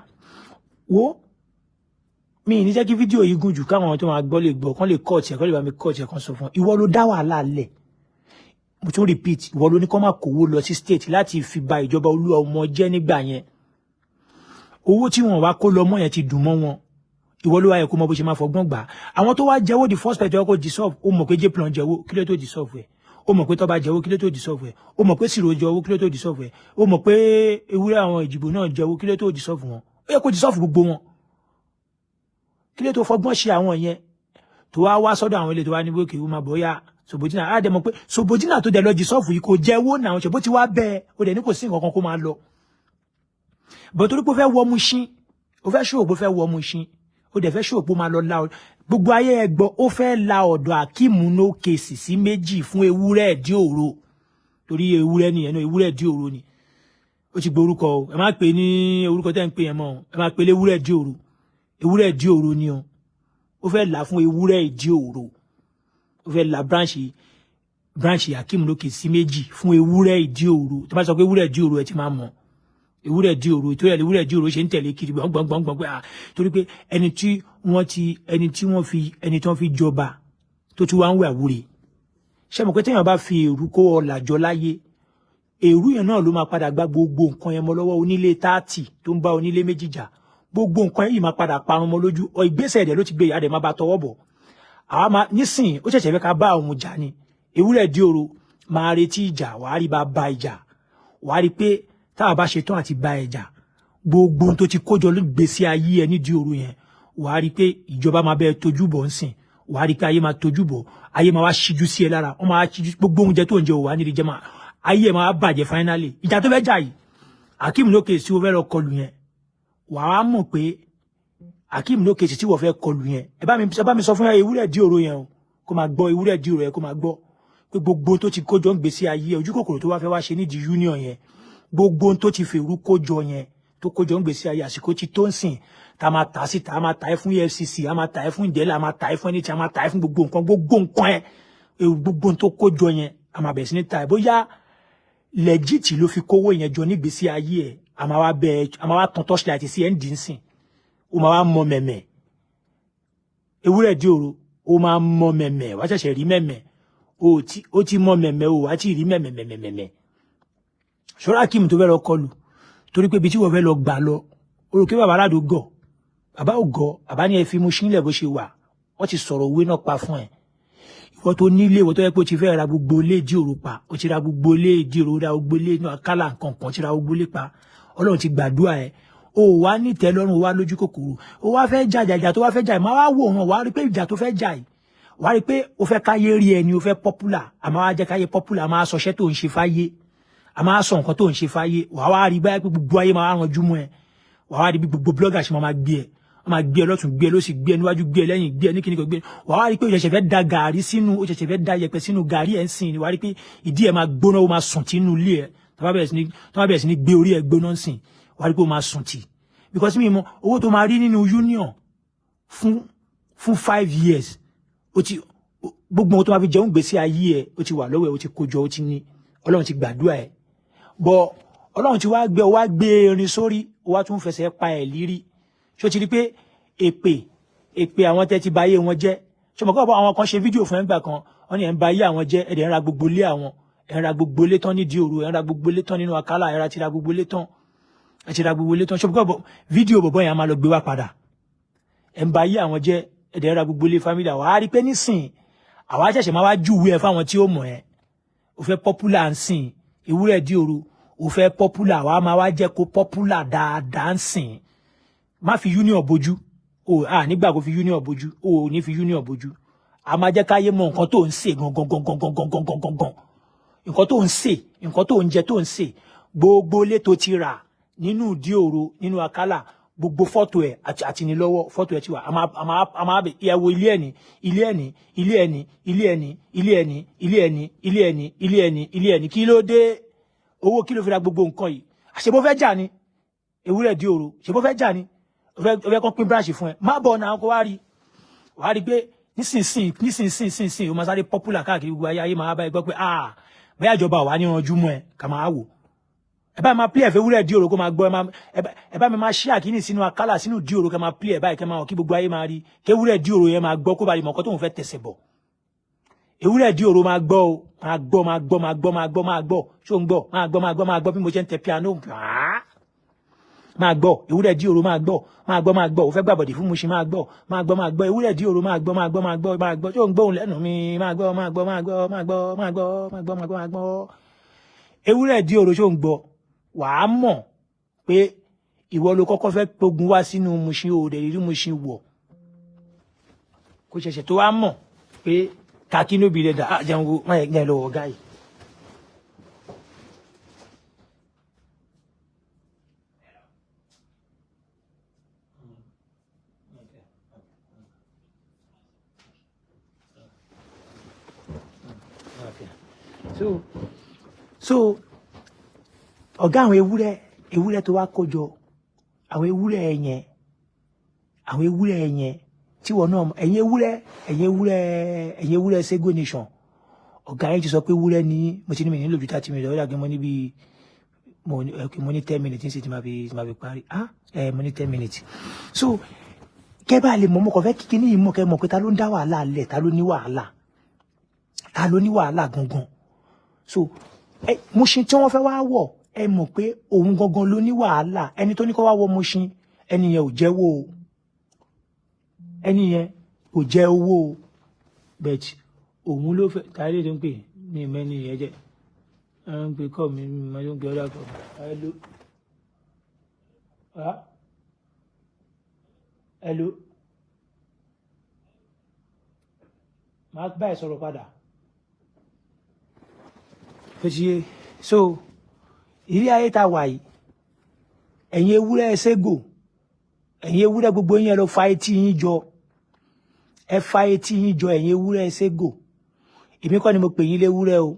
Wo, mi ní jẹ́ kí fídíò yìí gùn jù, káwọn tó máa gbọ́ lè gbọ́, kán lè kọ́ tiẹ̀, kán lè bá mi kọ́ tiẹ̀, kán sọ fún ọ. Ìwọ ló dá wàhálà lẹ̀. Mo tún repeat, ìwọ ló ní kó má kówó lọ sí state láti fi ba ìjọba olú ọmọ jẹ́ nígbà yẹn. Owó tí wọn wá kó lọ mọ́ yẹn ti dùn mọ́ wọn. Ìwọ ló wá yẹ kó mọ bó ṣe máa fọgbọ́n gbà. Àwọn tó wá jẹ́wọ́, the first person kó dissolve, ó mọ̀ pé jplan jẹ́wọ́. Kí ló tó dissolve ẹ̀? Ó mọ̀ pé tọ́ba jẹ́wọ́, kí ló tó dissolve ẹ̀? Ó mọ̀ pé Sìrò jẹ́wọ́, kí ló tó dissolve ẹ̀? Ó mọ̀ pé ewúrẹ́ àwọn ìdìbò náà jẹ́wọ́, kí ló tó dissolve wọn? Ó yẹ kó dissolve gbogbo wọn. Kí ló tó fọgbọ́n ṣe àwọn yẹn tó wá wá sọ́dọ̀ àwọn ilé tó wá ní bókè ó máa bọ̀ yá Sobojina? Á dẹ̀ mọ̀ pé Sobojina tó dẹ̀ lọ dissolve yìí kò jẹ́wọ́ náà, ṣe bó ti wá bẹ́ẹ̀, ó dẹ̀ ní kò sí nǹkan kan, kó máa lọ bọ̀, torí pé ó fẹ́ wọ Mushin, ó fẹ́ ṣòwò, ó fẹ́ wọ Mushin, ó dẹ̀ fẹ́ ṣòwò pé ó máa lọ la gbogbo ayé ẹ gbọ́. Ó fẹ́ la ọ̀dọ̀ Akeem No Case sí méjì fún ewúrẹ́ ìdí òro, torí ewúrẹ́ nìyẹn náà, ewúrẹ́ ìdí òro ni. Ó ti gborúkọ o. Ẹ má pè ní orúkọ tẹ́ ń pè yẹn mọ́ o. Ẹ má pè léwúrẹ́ ìdí òro. Ewúrẹ́ ìdí òro ni o. Ó fẹ́ là fún ewúrẹ́ ìdí òro. Ó fẹ́ la branch Akeem No Case sí méjì fún ewúrẹ́ ìdí òro. Tó bá sọ pé ewúrẹ́ ìdí òro, ẹ ti máa mọ̀ ewúrẹ́ ìdí òro. Ìtòrí ẹ̀ ewúrẹ́ ìdí òro ṣe ń tẹ̀lé kiri gbọ̀ngbọ̀ngbọ̀ngbọ̀n pé, ah, torí pé ẹni tí wọ́n fi jọba tó tún wá ń wẹ̀ àwúre. Ṣé mo pé téèyàn bá fi èrú kó ọlà jọ láyé, èrú yẹn náà ló máa padà gba gbogbo nǹkan yẹn mọ́ lọ́wọ́. Onílé 30 tó ń bá onílé méjì jà, gbogbo nǹkan yìí máa padà parun mọ́ lójú. Ọ ìgbésẹ̀ ẹ̀dẹ̀ ló ti gbé ìyá rẹ̀ máa bá tọwọ́ bọ̀. Àwa máa nísìnyí, ó ṣẹ̀ṣẹ̀ fẹ́ ká bá òun jà ni. Ewúrẹ́ dí òro, máa retí ìjà, wàá rí bá ba ìjà, wàá rí pé táwa bá ṣe tán àti bá ẹ jà, gbogbo ohun tó ti kójọ gbèsè ayé ẹ nídìí òru yẹn, wàá rí pé ìjọba máa bẹ tójú bọ̀ ń sìn. Wàá rí pé ayé máa tójú bọ̀, ayé máa wá ṣíjú sí ẹ lára, wọ́n máa ṣíjú gbogbo oúnjẹ tó ń jẹ òwà nídìí jẹ, máa ayé ẹ máa bàjẹ́. Finally, ìjà tó fẹ́ jà yìí, Akeem No Case tí ó fẹ́ lọ kọlù yẹn, wàá mọ̀ pé Akeem No Case tí wọ́n fẹ́ kọlù yẹn, ẹ bá mi sọ fún ewúrẹ́ dí òru yẹn o, kó máa gbọ́. Ewúrẹ́ dí òru yẹn, kó máa gbọ́ pé gbogbo tó ti kójọ ń gbèsè ayé, ojú kòkòrò tó wá fẹ́ wá ṣe nídìí union yẹn, gbogbo tó ti fèrú kójọ yẹn, tó kójọ ń gbèsè ayé, àsìkò tí tó ń sìn tá a máa tà síta. A máa tà ẹ́ fún EFCC, a máa tà ẹ́ fún ìdẹ́lẹ̀, a máa tà ẹ́ fún ẹni tí a máa tà ẹ́ fún gbogbo nǹkan, gbogbo nǹkan ẹ̀, gbogbo tó kójọ yẹn, a máa bẹ̀rẹ̀ sí ní ta ẹ̀. Bóyá legit ló fi kówó yẹn jọ nígbèsí ayé ẹ̀, a máa wá bẹ, a máa wá tan torchlight sí ẹ̀ ń dì í sìn, ó máa wá mọ mẹ̀mẹ̀. Ewúrẹ́ dí òru, ó máa mọ mẹ̀mẹ̀, wá ṣẹ̀ṣẹ̀ rí mẹ̀mẹ̀. Ó ti mọ mẹ̀mẹ̀ o, wá tí rí mẹ̀mẹ̀ mẹ̀mẹ̀ mẹ̀mẹ̀. Ṣọ́ra Akeem tó fẹ́ lọ kọlù, torí pé ibi tí wọ́n fẹ́ lọ gbà lọ, ó rò pé bàbá aládùn gọ̀, bàbá ò gọ̀. Bàbá ní ẹ fi Mushin lẹ̀ bó ṣe wà. Wọ́n ti sọ̀rọ̀ òwe náà pa fún ẹ. Ìwọ tó nílé, ìwọ tó yẹ pé o ti fẹ́ ra gbogbo ilé ìdí òru pa, o ti ra gbogbo ilé ìdí òru, ra gbogbo ilé inú akálà nǹkan kan, ti ra gbogbo ilé pa. Ọlọ́run ti gbàdúrà ẹ, o wá nítẹ́ lọ́rùn, o wá lójú kòkòrò, o wá fẹ́ jà jàjà tó wá fẹ́ jà yìí, máa wá wò wọn, wá rí pé ìjà tó fẹ́ jà yìí, wá rí pé o fẹ́ káyé rí ẹni, o fẹ́ popular. Àmọ́ wá jẹ́ káyé popular, a máa sọ iṣẹ́ tó ń ṣe fáyé, a máa sọ nǹkan tó ń ṣe fáyé. Wàá wá rí báyìí pé gbogbo ayé máa ranjú mọ́ ẹ. Wàá wá rí bí gbogbo blogger ṣe máa gbé ẹ, wọ́n máa gbé ẹ lọ́tún, gbé ẹ lósì, gbé ẹ níwájú, gbé ẹ lẹ́yìn, gbé ẹ ní kíní kan, gbé ẹ. Wàá wá rí pé o ṣẹ̀ṣẹ̀ fẹ́ da gàrí sínú, o ṣẹ̀ṣẹ̀ fẹ́ da yẹ̀pẹ̀ sínú gàrí ẹ̀ ń sìn ni. Wàá rí pé ìdí ẹ̀ máa gbóná, ó máa sùn tì nínú ilé ẹ̀. Tó bá bẹ̀rẹ̀ sí ní gbé orí ẹ̀ gbóná ń sìn, wàá rí pé ó máa sùn tì, because mi mọ owó tó máa rí nínú union fún 5 years. Ó ti gbogbo ohun tó máa fi jẹun gbèsè ayé ẹ, ó ti wà lọ́wọ́ ẹ, ó ti kójọ, ó ti ní. Ọlọ́run ti gbàdúrà ẹ bọ. Ọlọ́run ti wá gbé ọ, wá gbé erin sórí, ó wá tún fẹsẹ̀ pa ẹ̀ lírí. Ṣó ti rí pé èpè èpè àwọn tẹ́ ti ba ayé wọn jẹ́? Ṣé mo kọ́ àwọn kan ṣe fídíò fún ẹgbà kan, wọ́n ní ẹ̀ ń ba ayé àwọn jẹ́, ẹ̀ dẹ̀ ń ra gbogbo ilé àwọn, ẹ̀ ń ra gbogbo ilé tán nídìí òru, ẹ̀ ń ra gbogbo ilé tán nínú àkàlà, ẹ̀ ra ti ra gbogbo ilé tán, ẹ̀ ti ra gbogbo ilé tán. Ṣé mo kọ́ fídíò bọ̀bọ̀ yẹn, a máa lọ gbé wá padà. Ẹ̀ ń ba ayé àwọn jẹ́, ẹ̀ dẹ̀ ń ra gbogbo ilé family àwọn. Á rí pé nísìn àwa ṣẹ̀ṣẹ̀ máa wá júwèé ẹ fáwọn tí ó mọ̀ ẹ́. O fẹ́ popular ń sìn, ewúrẹ́ dí òru, o fẹ́ popular, wàá máa wá jẹ́ kó popular dáadáa ń sìn. Má fi union bojú o. À nígbà kó fi union bojú o, ò ní fi union bojú. A máa jẹ́ káyé mọ nǹkan tó ń sè gangan gangan gangan gangan gangan, nǹkan tó ń sè, nǹkan tó ń jẹ, tó ń sè, gbogbo ilé tó ti rà nínú ìdí òro, nínú àkàlà, gbogbo fọ́tò ẹ̀ àti ní lọ́wọ́, fọ́tò ẹ̀ ti wà. A máa bẹ ìyàwó ilé ẹ̀ ní ilé ẹ̀ ní ilé ẹ̀ ní ilé ẹ̀ ní ilé ẹ̀ ní ilé ẹ̀ ní ilé ẹ̀ ní ilé ẹ̀ ní ilé ẹ̀ ní. Kí ló dé? Owó kí ló fi ra gbogbo nǹkan yìí? Àṣebó fẹ́ jà ni? Ewúrẹ́ di òro, ṣebó fẹ́ jà ni? O fẹ́ kọ́ pín branch fún ẹ, má bọ̀ náà, kó wá rí, wàá rí pé nísinsìnyí, nísinsìnyí, nísinsìnyí, o máa sáré popular káàkiri gbogbo ayé. Ayé máa bá ẹ gbọ́ pé, ah, bẹ́ẹ̀ ìjọba wà ní ranjú mọ́ ẹ. Ká máa wò. Ẹ bá máa play ẹ̀fẹ́ wúrẹ́ di òro, kó máa gbọ́. Ẹ bá mi máa ṣí àkíní sínú akálà, sínú di òro, kẹ́ máa play ẹ̀ báyìí, kẹ́ máa hàn kí gbogbo ayé máa rí, kéwúrẹ́ di òro yẹn máa gbọ́, kó ba lè mọ̀ nǹkan tóun fẹ́ tẹ̀sẹ̀ bọ̀. Ewúrẹ́ di òro, máa gbọ́ o, máa gbọ́, máa gbọ́, máa gbọ́, máa gbọ́, máa gbọ́. Ṣó ń gbọ́? Máa gbọ́, máa gbọ́, máa gbọ́ bí mo ṣe ń tẹ piano. Máa gbọ́, ewúrẹ́ dí òru, máa gbọ́, máa gbọ́, máa gbọ́. Ó fẹ́ gbàbọ̀dì fún Mushin, máa gbọ́, máa gbọ́, máa gbọ́. Ewúrẹ́ dí òru, máa gbọ́, máa gbọ́, máa gbọ́, máa gbọ́. Tí ò ń gbóhùn lẹ́nu mi, máa gbọ́, máa gbọ́, máa gbọ́, máa gbọ́, máa gbọ́, máa gbọ́, máa gbọ́, máa gbọ́. Ewúrẹ́ dí òru, ṣó ń gbọ́? Wàá mọ̀ pé ìwọ ló kọ́kọ́ fẹ́ gbógun wá sínú Mushin, o dẹ̀ rí Mushin wọ̀. Kò ṣẹ̀ṣẹ̀ tó wá mọ̀ pé kakí ló bi rẹ̀ dà á jẹun wo má yẹ lọ́wọ́ ọ̀gá yìí. So ọ̀gá àwọn ewúrẹ́, ewúrẹ́ tó wá kójọ, àwọn ewúrẹ́ yẹn, àwọn ewúrẹ́ yẹn tí wọn náà, ẹ̀yin ewúrẹ́, ẹ̀yin ewúrẹ́, ẹ̀yin ewúrẹ́ Sego Nation, ọ̀gá yẹn ti sọ pé ewúrẹ́ ní mo ti ní mi nílò ju 30 minutes. Ọ̀gá mo ní bíi mo ní 10 minutes ní sí tí máa fi parí. Ah, ẹ mo ní 10 minutes. So kẹ́ bá lè mọ̀, mo kàn fẹ́ kíkí ní ìmọ̀ kẹ́ mọ̀ pé ta ló ń dá wàhálà lẹ̀, ta ló ní wàhálà, ta ló ní wàhálà gangan. So ẹ Mushin tí wọ́n fẹ́ wá wọ̀, ẹ mọ̀ pé òun gangan ló ní wàhálà. Ẹni tó ní kó wá wọ Mushin, ẹni yẹn ò jẹ́wọ́ o, ẹni yẹn kò jẹ́ owó o, but òun ló fẹ́ tàrí tó ń pè ní ìmẹ́ni yẹn jẹ́ ẹ ń pè kọ́ mi mi tó ń pè ọ́dà kọ́. Hello, ah, hello, màá bá ẹ sọ̀rọ̀ padà. Tó ti yé. So ilé ayé tá a wà yìí, ẹ̀yin ewúrẹ́ Sego, ẹ̀yin ewúrẹ́ gbogbo yín, ẹ lọ fa etí yín jọ, ẹ fa etí yín jọ. Ẹ̀yin ewúrẹ́ Sego, èmi kọ́ ni mo pè yín léwúrẹ́ o,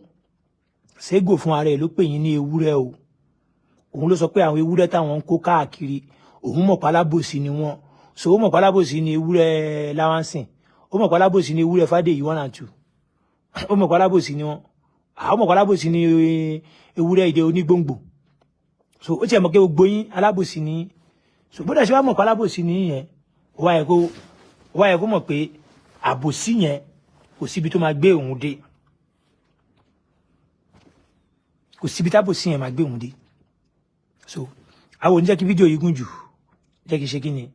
Sego fún ara ẹ̀ ló pè yín ní ewúrẹ́ o. Òun ló sọ pé àwọn ewúrẹ́ táwọn ń kó káàkiri, òun mọ̀ pálábòsí ni wọ́n. So ó mọ̀ pálábòsí ni ewúrẹ́ Láwánsìn, ó mọ̀ pálábòsí ni ewúrẹ́ Fádèyí 1 and 2, ó mọ̀ pálábòsí ni wọ́n, àwọn mọ̀ pálábòsí ni ewúrẹ́ ìdè onígbòǹgbò. So ó tiẹ̀ mọ̀ pé gbogbo yín alábòsí ni. So bó dẹ̀ ṣe wá mọ̀ pálábòsí ni yẹn, ó wá yẹ kó mọ̀ pé àbòsí yẹn kò síbi tó máa gbé òun dé, kò síbi tábòsí yẹn máa gbé òun dé. So àwọn ò ní jẹ́ kí fídíò yìí gùn jù. Jẹ́ kí n ṣe kí ni,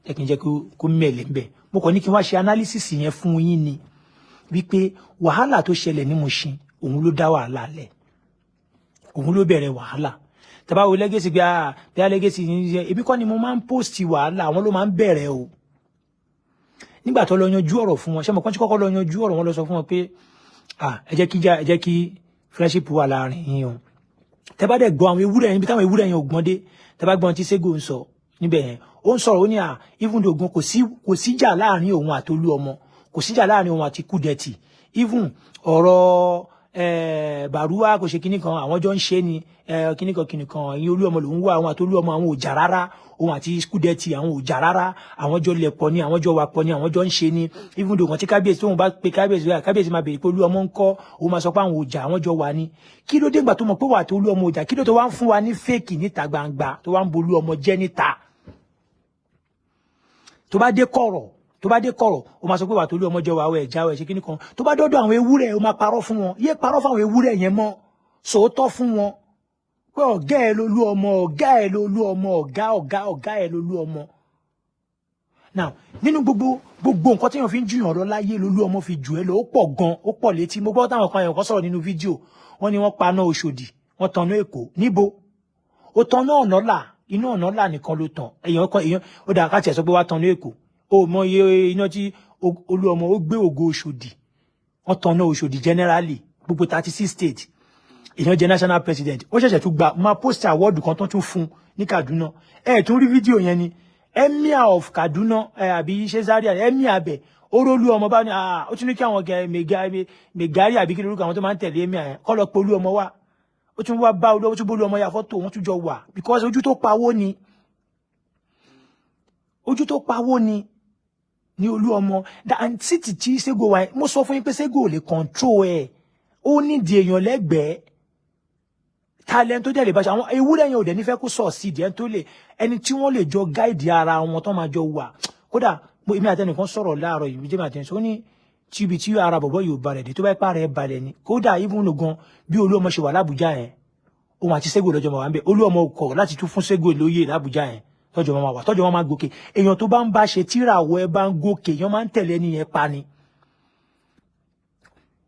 jẹ́ kí n jẹ́ kó mẹ̀lẹ̀ ńbẹ̀. Mo kàn ní kí n wá ṣe analysis yẹn fún yín ni wípé wàhálà tó ṣẹlẹ̀ ní Mushin, òun ló dá wàhálà lẹ̀, òun ló bẹ̀rẹ̀ wàhálà. Tàbá wo legacy gbé, ah, bí a legacy yìí ṣe, èmi kọ́ ni mo máa ń post wàhálà, àwọn ló máa ń bẹ̀rẹ̀ o. Nígbà tó lọ yanjú ọ̀rọ̀ fún wọn, ṣé mo kàn tí kọ́kọ́ lọ yanjú ọ̀rọ̀ wọn, lọ sọ fún wọn pé, ah, ẹ jẹ́ kí já, ẹ jẹ́ kí friendship wà láàrin yín o. Tẹ́ bá dẹ̀ gbọ́ àwọn ewúrẹ́ yẹn, níbi táwọn ewúrẹ́ yẹn ò gbọ́n dé, tẹ́ bá gbọ́n tí Sego ń sọ níbẹ̀ yẹn, ó ń sọ̀rọ̀, ó ní à, even though gan kò síjà láàrin òun àti Olúọmọ, kò síjà láàrin òun àti Kúdẹ̀tì, even ọ̀rọ̀ Bàrúwá kò ṣe kinní kan, àwọn jọ ń ṣe ni kinní kan kinní kan. Ẹ̀yin Olúọmọ lòún wá, àwọn àti Olúọmọ àwọn ò jà rárá, òun àti Kúdẹ̀tì àwọn ò jà rárá, àwọn jọ lẹ̀ pọ̀ ni, àwọn jọ wà pọ̀ ni, àwọn jọ ń ṣe ni. Even though kan tí kábíyèsí tóun bá pe kábíyèsí, kábíyèsí máa béèrè pé Olúọmọ ń kọ́, òun máa sọ pé àwọn ò jà, àwọn jọ wà ní. Kí ló dé gbà tó mọ̀ pé wà tó Olúọmọ ò jà? Kí ló tó wá ń fún wa ní fake níta gbangba, tó wá ń bo Olúọmọ jẹ́ níta? Tó bá dé kọ̀rọ̀, tó bá dé kọ̀rọ̀, ó máa sọ pé wà tó Olúọmọ jọ wà ẹ̀ já ẹ̀ ṣe kíní kan. Tó bá dọ́dọ̀ àwọn ewúrẹ́, ó máa parọ́ fún wọn. Yé parọ́ fún àwọn ewúrẹ́ yẹn mọ́, sòótọ́ fún wọn pé ọ̀gá ẹ̀ lolú ọmọ, ọ̀gá ẹ̀ lolú ọmọ, ọ̀gá ọ̀gá ọ̀gá ẹ̀ lolú ọmọ. Now, nínú gbogbo nǹkan tí èèyàn fi ń jùyàn lọ láyé, lolú ọmọ fi jù ẹ lọ. Ó pọ̀ gan, ó pọ̀ létí. Mo gbọ́ táwọn kan, èèyàn kan sọ̀rọ̀ nínú fídíò wọ́n ní wọ́n paná Òṣòdì, wọ́n tanná Èkó. Níbo ó tanná? Ọ̀nà là, iná ọ̀nà là nìkan ló tàn. Èèyàn kan, èèyàn ó dà ká tiẹ̀ sọ pé wá tanná Èkó, ó mọ iye iná tí Olú ọmọ ó gbé ògo Òṣòdì. Wọ́n tanná Òṣòdì generally, gbogbo 36 state. Èèyàn jẹ́ national president, ó ṣẹ̀ṣẹ̀ tún gba máa post award kan tó tún fún ní Kaduna. Ẹ tún rí fídíò yẹn ni Emir of Kaduna ẹ àbí ṣe Zaria, emir abẹ orólú ọmọ bá ní, ó tún ní kí àwọn mẹgàrí àbí kí lórúkọ àwọn tó máa ń tẹ̀lé emir yẹn kọ́ lọ pé Olú ọmọ wá. Ó tún wá bá olú, ó tún bólú ọmọ ya fọ́tò, wọ́n tún jọ wà, because ojú tó pawó ni, ojú tó pawó ni ní Olú ọmọ. And títí tí Sego wa, mo sọ fún yín pé Sego ò lè control ẹ̀, ó nídìí èèyàn lẹ́gbẹ̀ẹ́, talent tó dẹ̀ lè bá ṣe. Àwọn ewúrẹ́ yẹn ò dẹ̀ nífẹ̀ẹ́ kó sọ̀ sí ìdí ẹni tó lè, ẹni tí wọ́n lè jọ guide ara wọn tó máa jọ wà. Kódà èmi àtẹnìkan sọ̀rọ̀ láàárọ̀ yìí, jẹ́mi àtẹnìkan ó ní tíbi tí ara bọ̀bọ̀ yóò balẹ̀ dé, tó bá ipá rẹ̀ balẹ̀ ni. Kódà even gan bí Olú ọmọ ṣe wà lábújá yẹn, ó Òun àti Sego lọ́jọ́ máa wà ń bẹ̀. Olú ọmọ kọ̀ láti tún fún Sego lóyè l'Àbújá yẹn, tọ́jọ́ máa wà, tọ́jọ́ máa gòkè. Èèyàn tó bá ń bá ṣe tíràwọ̀ ẹ bá ń gòkè, èèyàn máa ń tẹ̀lé ẹni yẹn pa ni.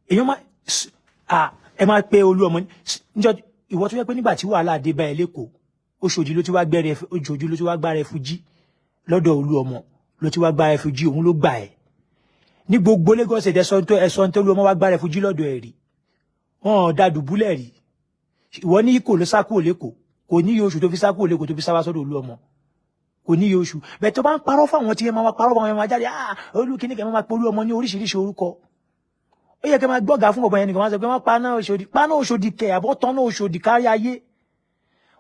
Èèyàn máa ẹ máa pe olú ọmọ níjọ́ ìwọ tó yẹ pé nígbà tí wàhálà dé bá ẹ lẹ́kọ̀ọ́, Òṣòdì ló ti wá gbẹ́rẹ́, Òṣòdì ló ti wá gbá refugee lọ́dọ̀ olú ọmọ, ló ti wá gbá refugee. Òun ló gbà ẹ́ ní gbogbo Lagos. Ẹ̀sọ́ tó ẹ̀sọ́ tó olú ọmọ wá gbá refugee lọ́dọ̀ ẹ̀ rí, wọn ò dá dùbúlẹ̀ rí. Ìwọ ní kò ló sá kúrò lẹ́kọ̀ọ́, kò ní iye oṣù tó fi sá kúrò lẹ́kọ̀ọ́ tó fi sá wá sọ́dọ̀ olú ọmọ, kò ní iye oṣù bẹ́ẹ̀. Tó bá ń parọ́ fáwọn tí ẹ máa parọ́ fáwọn, ẹ máa jáde, ah, olú kìíní kẹ́ máa pe olú ọmọ ní oríṣiríṣi orúkọ. Ó yẹ kẹ́ máa gbọ́gà fún ọ̀bọ̀n yẹn nìkan, máa sọ pé wọ́n paná Òṣòdì, paná Òṣòdì kẹ̀, àbọ̀ tán náà Òṣòdì kárí ayé.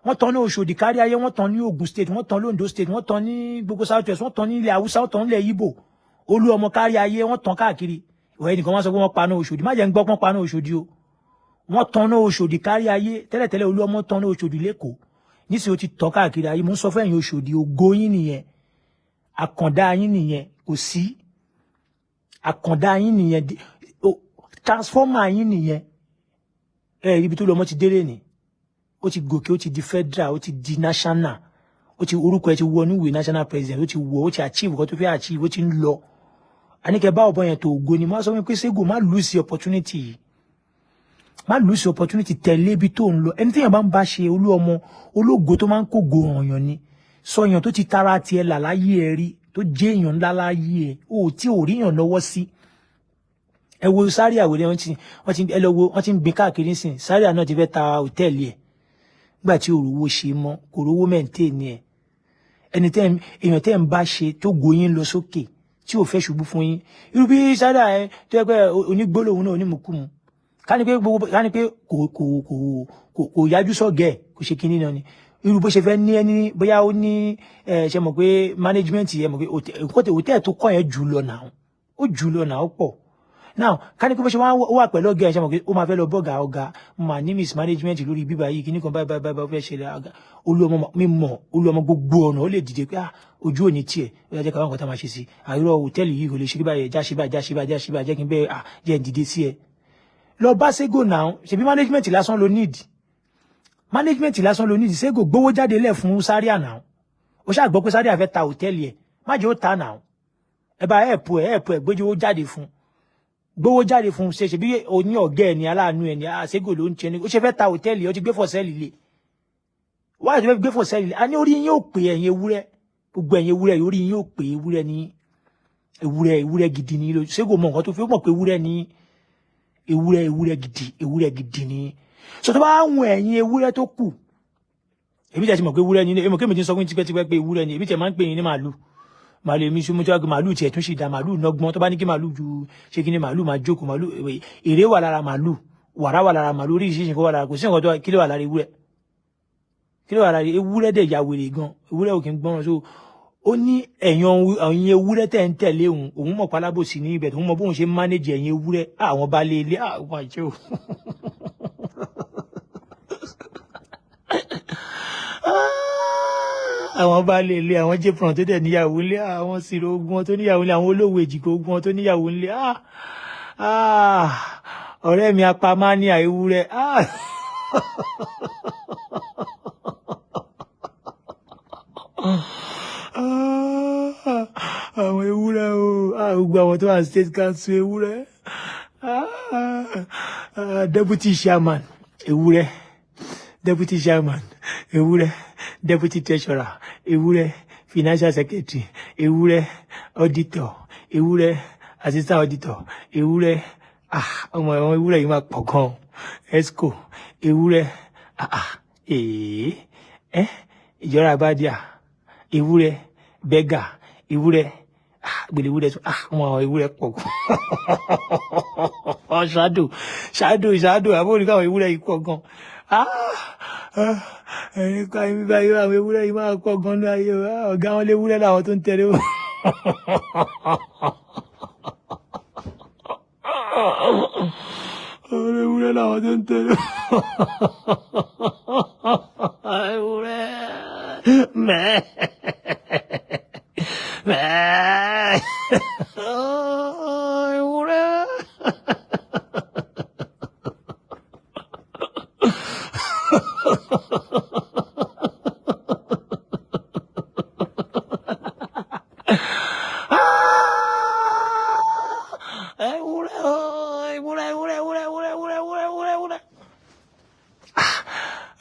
Wọ́n tán ní Òṣòdì kárí ayé, wọ́n tán ní Ògùn State, wọ́n tán l'Ondo State, wọ́n tán ní gbogbo South West, wọ́n tán ní ilẹ̀ Haúsá, wọ́n tán ní ilẹ̀ Ìgbò. Olú ọmọ kárí ayé, wọ́n tán káàkiri. Ìwọ ẹnìkan wọ́n sọ pé wọ́n paná Òṣòdì. Má jẹ́ ń gbọ́ pọ́n paná Òṣòdì o. Wọ́n tán ní Òṣòdì kárí ayé tẹ́lẹ̀tẹ́lẹ̀. Olú ọmọ tán ní Òṣòdì lẹ́kọ̀ọ́, nísìnyí ó ti tọ́ káàkiri ayé. Mo ń sọ fún ẹ̀yin Òṣòdì, ògo yín nìyẹn, àkàndá yín nìyẹn, kò sí àkàndá yín nìyẹn, transformer yín nìyẹn. Ẹ ibi tó lọmọ ti délé ni, ó ti gòkè, ó ti di federal, ó ti di national, ó ti orúkọ ẹ ti wọ níwèé national president, ó ti wọ, ó ti achieve nǹkan tó fẹ́ achieve, ó ti ń lọ. Àníkẹ́ bá ọ̀bọ yẹn tó ògo ni. Mo sọ fún mi pé Sego, má lose opportunity yìí, má lose opportunity. Tẹ̀lé ibi tó ń lọ. Ẹni téèyàn bá ń bá ṣe, olú ọmọ ológo tó máa ń kógo ọ̀yàn ni. Sọyàn tó ti tara tiẹ̀ là láyé ẹ rí, tó jẹ́ èèyàn ńlá láyé ẹ, ó tí ò ríyàn lọ́wọ́ sí. Ẹ wo Zaria àwòrán, wọ́n ti ẹ lọ wo, wọ́n ti ń gbin káàkiri sìn. Zaria náà ti fẹ́ ta hòtẹ́ẹ̀lì ẹ̀ nígbà tí òrówó ṣe mọ́, kò rówó maintain ẹ̀. Ẹni tẹ́ èèyàn tẹ́ ń bá ṣe tó goyín lọ sókè, tí ò fẹ́ ṣubú fún yín, irú bí Zaria ẹ tó yẹ pé onígbólóhùn náà, onímùkúmu, ká ní pé gbogbo, ká ní pé kò yájú sọ́gẹ̀, kò ṣe kinní náà ni. Irú bó ṣe fẹ́ ní ẹni bóyá ó ní ẹ ṣe mọ̀ pé management yẹ mọ̀ pé hòtẹ́ẹ̀lì tó kọ́ yẹn jù lọ náà, ó jù lọ náà, ó pọ̀. Now, ká ní pé bó ṣe wá pẹ̀lú ọ̀gá ẹ̀, ṣe mọ̀ pé ó máa fẹ́ lọ bọ́gà, ọ̀gá mà ní mismanagement lórí bíbá yìí, kíní kan báyìí báyìí báyìí fẹ́ ṣẹlẹ̀. Ọ̀gá olú ọmọ mi mọ̀, olú ọmọ gbogbo ọ̀nà ó lè dìde pé, ah, ojú òní tiẹ̀, ó yà jẹ́ káwọn nǹkan tá máa ṣe sí àìrọ̀ hòtẹ́ẹ̀lì yìí, kò lè ṣe báyìí, já ṣe báyìí, já ṣe báyìí, já ṣe báyìí, jẹ́ kí n bẹ́ẹ̀, ah, jẹ́ n dìde sí ẹ lọ bá Sego now. Ṣebí management lásán ló need, management lásán ló need. Sego gbowó jáde lẹ̀ fún Zaria now. Ó ṣáà gbọ́ pé Zaria fẹ́ ta hòtẹ́ẹ̀lì ẹ̀, má jẹ́ ó ta now. Ẹ bá ẹ̀pù ẹ̀, ẹ̀pù ẹ̀, gbójú jáde fún, gbowó jáde fún. Ṣe ṣe bí oní ọ̀gá ẹ̀ ní aláàánú ẹ̀ ní Sego ló ń ṣe ni. Ó ṣe fẹ́ ta hòtẹ́ẹ̀lì, ó ti gbé for sale lé wáyé tó fẹ́ gbé for sale lé. A ní orí yín ò pé. Ẹ̀yin ewúrẹ́, gbogbo ẹ̀yin ewúrẹ́, orí yín ò pé. Ewúrẹ́ ní ewúrẹ́, ewúrẹ́ gidi ní. Sego mọ nǹkan tó fi mọ̀ pé ewúrẹ́ ní ewúrẹ́, ewúrẹ́ gidi, ewúrẹ́ gidi ní. So tó bá ń ẹ̀yin ewúrẹ́ tó kù, èmi tẹ̀ ti mọ̀ pé ewúrẹ́ ní. Èmi kémi ti sọ fún yín tipẹ́tipẹ́ pé ewúrẹ́ ni. Èmi tẹ̀ máa ń pè yín ní màálù. Màálù, èmi sọ mo tí wàá gbé màálù tiẹ̀ tún sì dá màálù nọgbọ́n. Tó bá ní kí màálù ju ṣé kí ni màálù máa jókòó, màálù èrè wà lára màálù, wàrà wà lára màálù, oríṣiríṣi nǹkan wà lára. Kò sí nǹkan tó kí ló wà lára ewúrẹ́, kí ló wà lára ewúrẹ́? Dẹ̀ ya wèrè gan, ewúrẹ́ ò kí ń gbọ́ràn. So ó ní ẹ̀yàn ẹ̀yin ewúrẹ́ tẹ̀ ń tẹ̀lé òun, òun mọ̀ pálábòsí ní ibẹ̀, òun mọ̀ bóun ṣe ń manage ẹ̀yin ewúrẹ́, àwọn baálé ilé, àwọn àjẹ́ o. Àwọn baálé ilé, àwọn jẹ́pọ̀n tó dẹ̀ níyàwó ilé, àwọn sírò ogun tó níyàwó ilé, àwọn olówó èjìgbò ogun tó níyàwó ilé. Ọ̀rẹ́ mi apamá ní àìwúrẹ́. Àwọn ewúrẹ́ o, gbogbo àwọn tó wà state council ewúrẹ́, deputy chairman ewúrẹ́, deputy chairman ewúrẹ́, deputy treasurer ewúrẹ́, financial secretary ewúrẹ́, auditor ewúrẹ́, assistant auditor ewúrẹ́. Ọmọ àwọn ewúrẹ́ yìí máa pọ̀ gan. Esco ewúrẹ́, ee ẹ ìjọra abadia ewúrẹ́, bẹ́gà ewúrẹ́, gbèlè ewúrẹ́ tún. Ọmọ àwọn ewúrẹ́ pọ̀ gan. Ṣáàdù ṣáàdù ṣáàdù, àbórí káwọn ewúrẹ́ yìí pọ̀ gan. Ẹ̀rín ká ibi báyìí, àwọn ewúrẹ́ yìí máa pọ̀ gan ní ayé. Ọ̀gá wọn léwúrẹ́ làwọn tó ń tẹ̀lé wọn. Àwọn ewúrẹ́ làwọn tó ń tẹ̀lé ewúrẹ́ mẹ́ẹ̀ mẹ́ẹ̀ ewúrẹ́.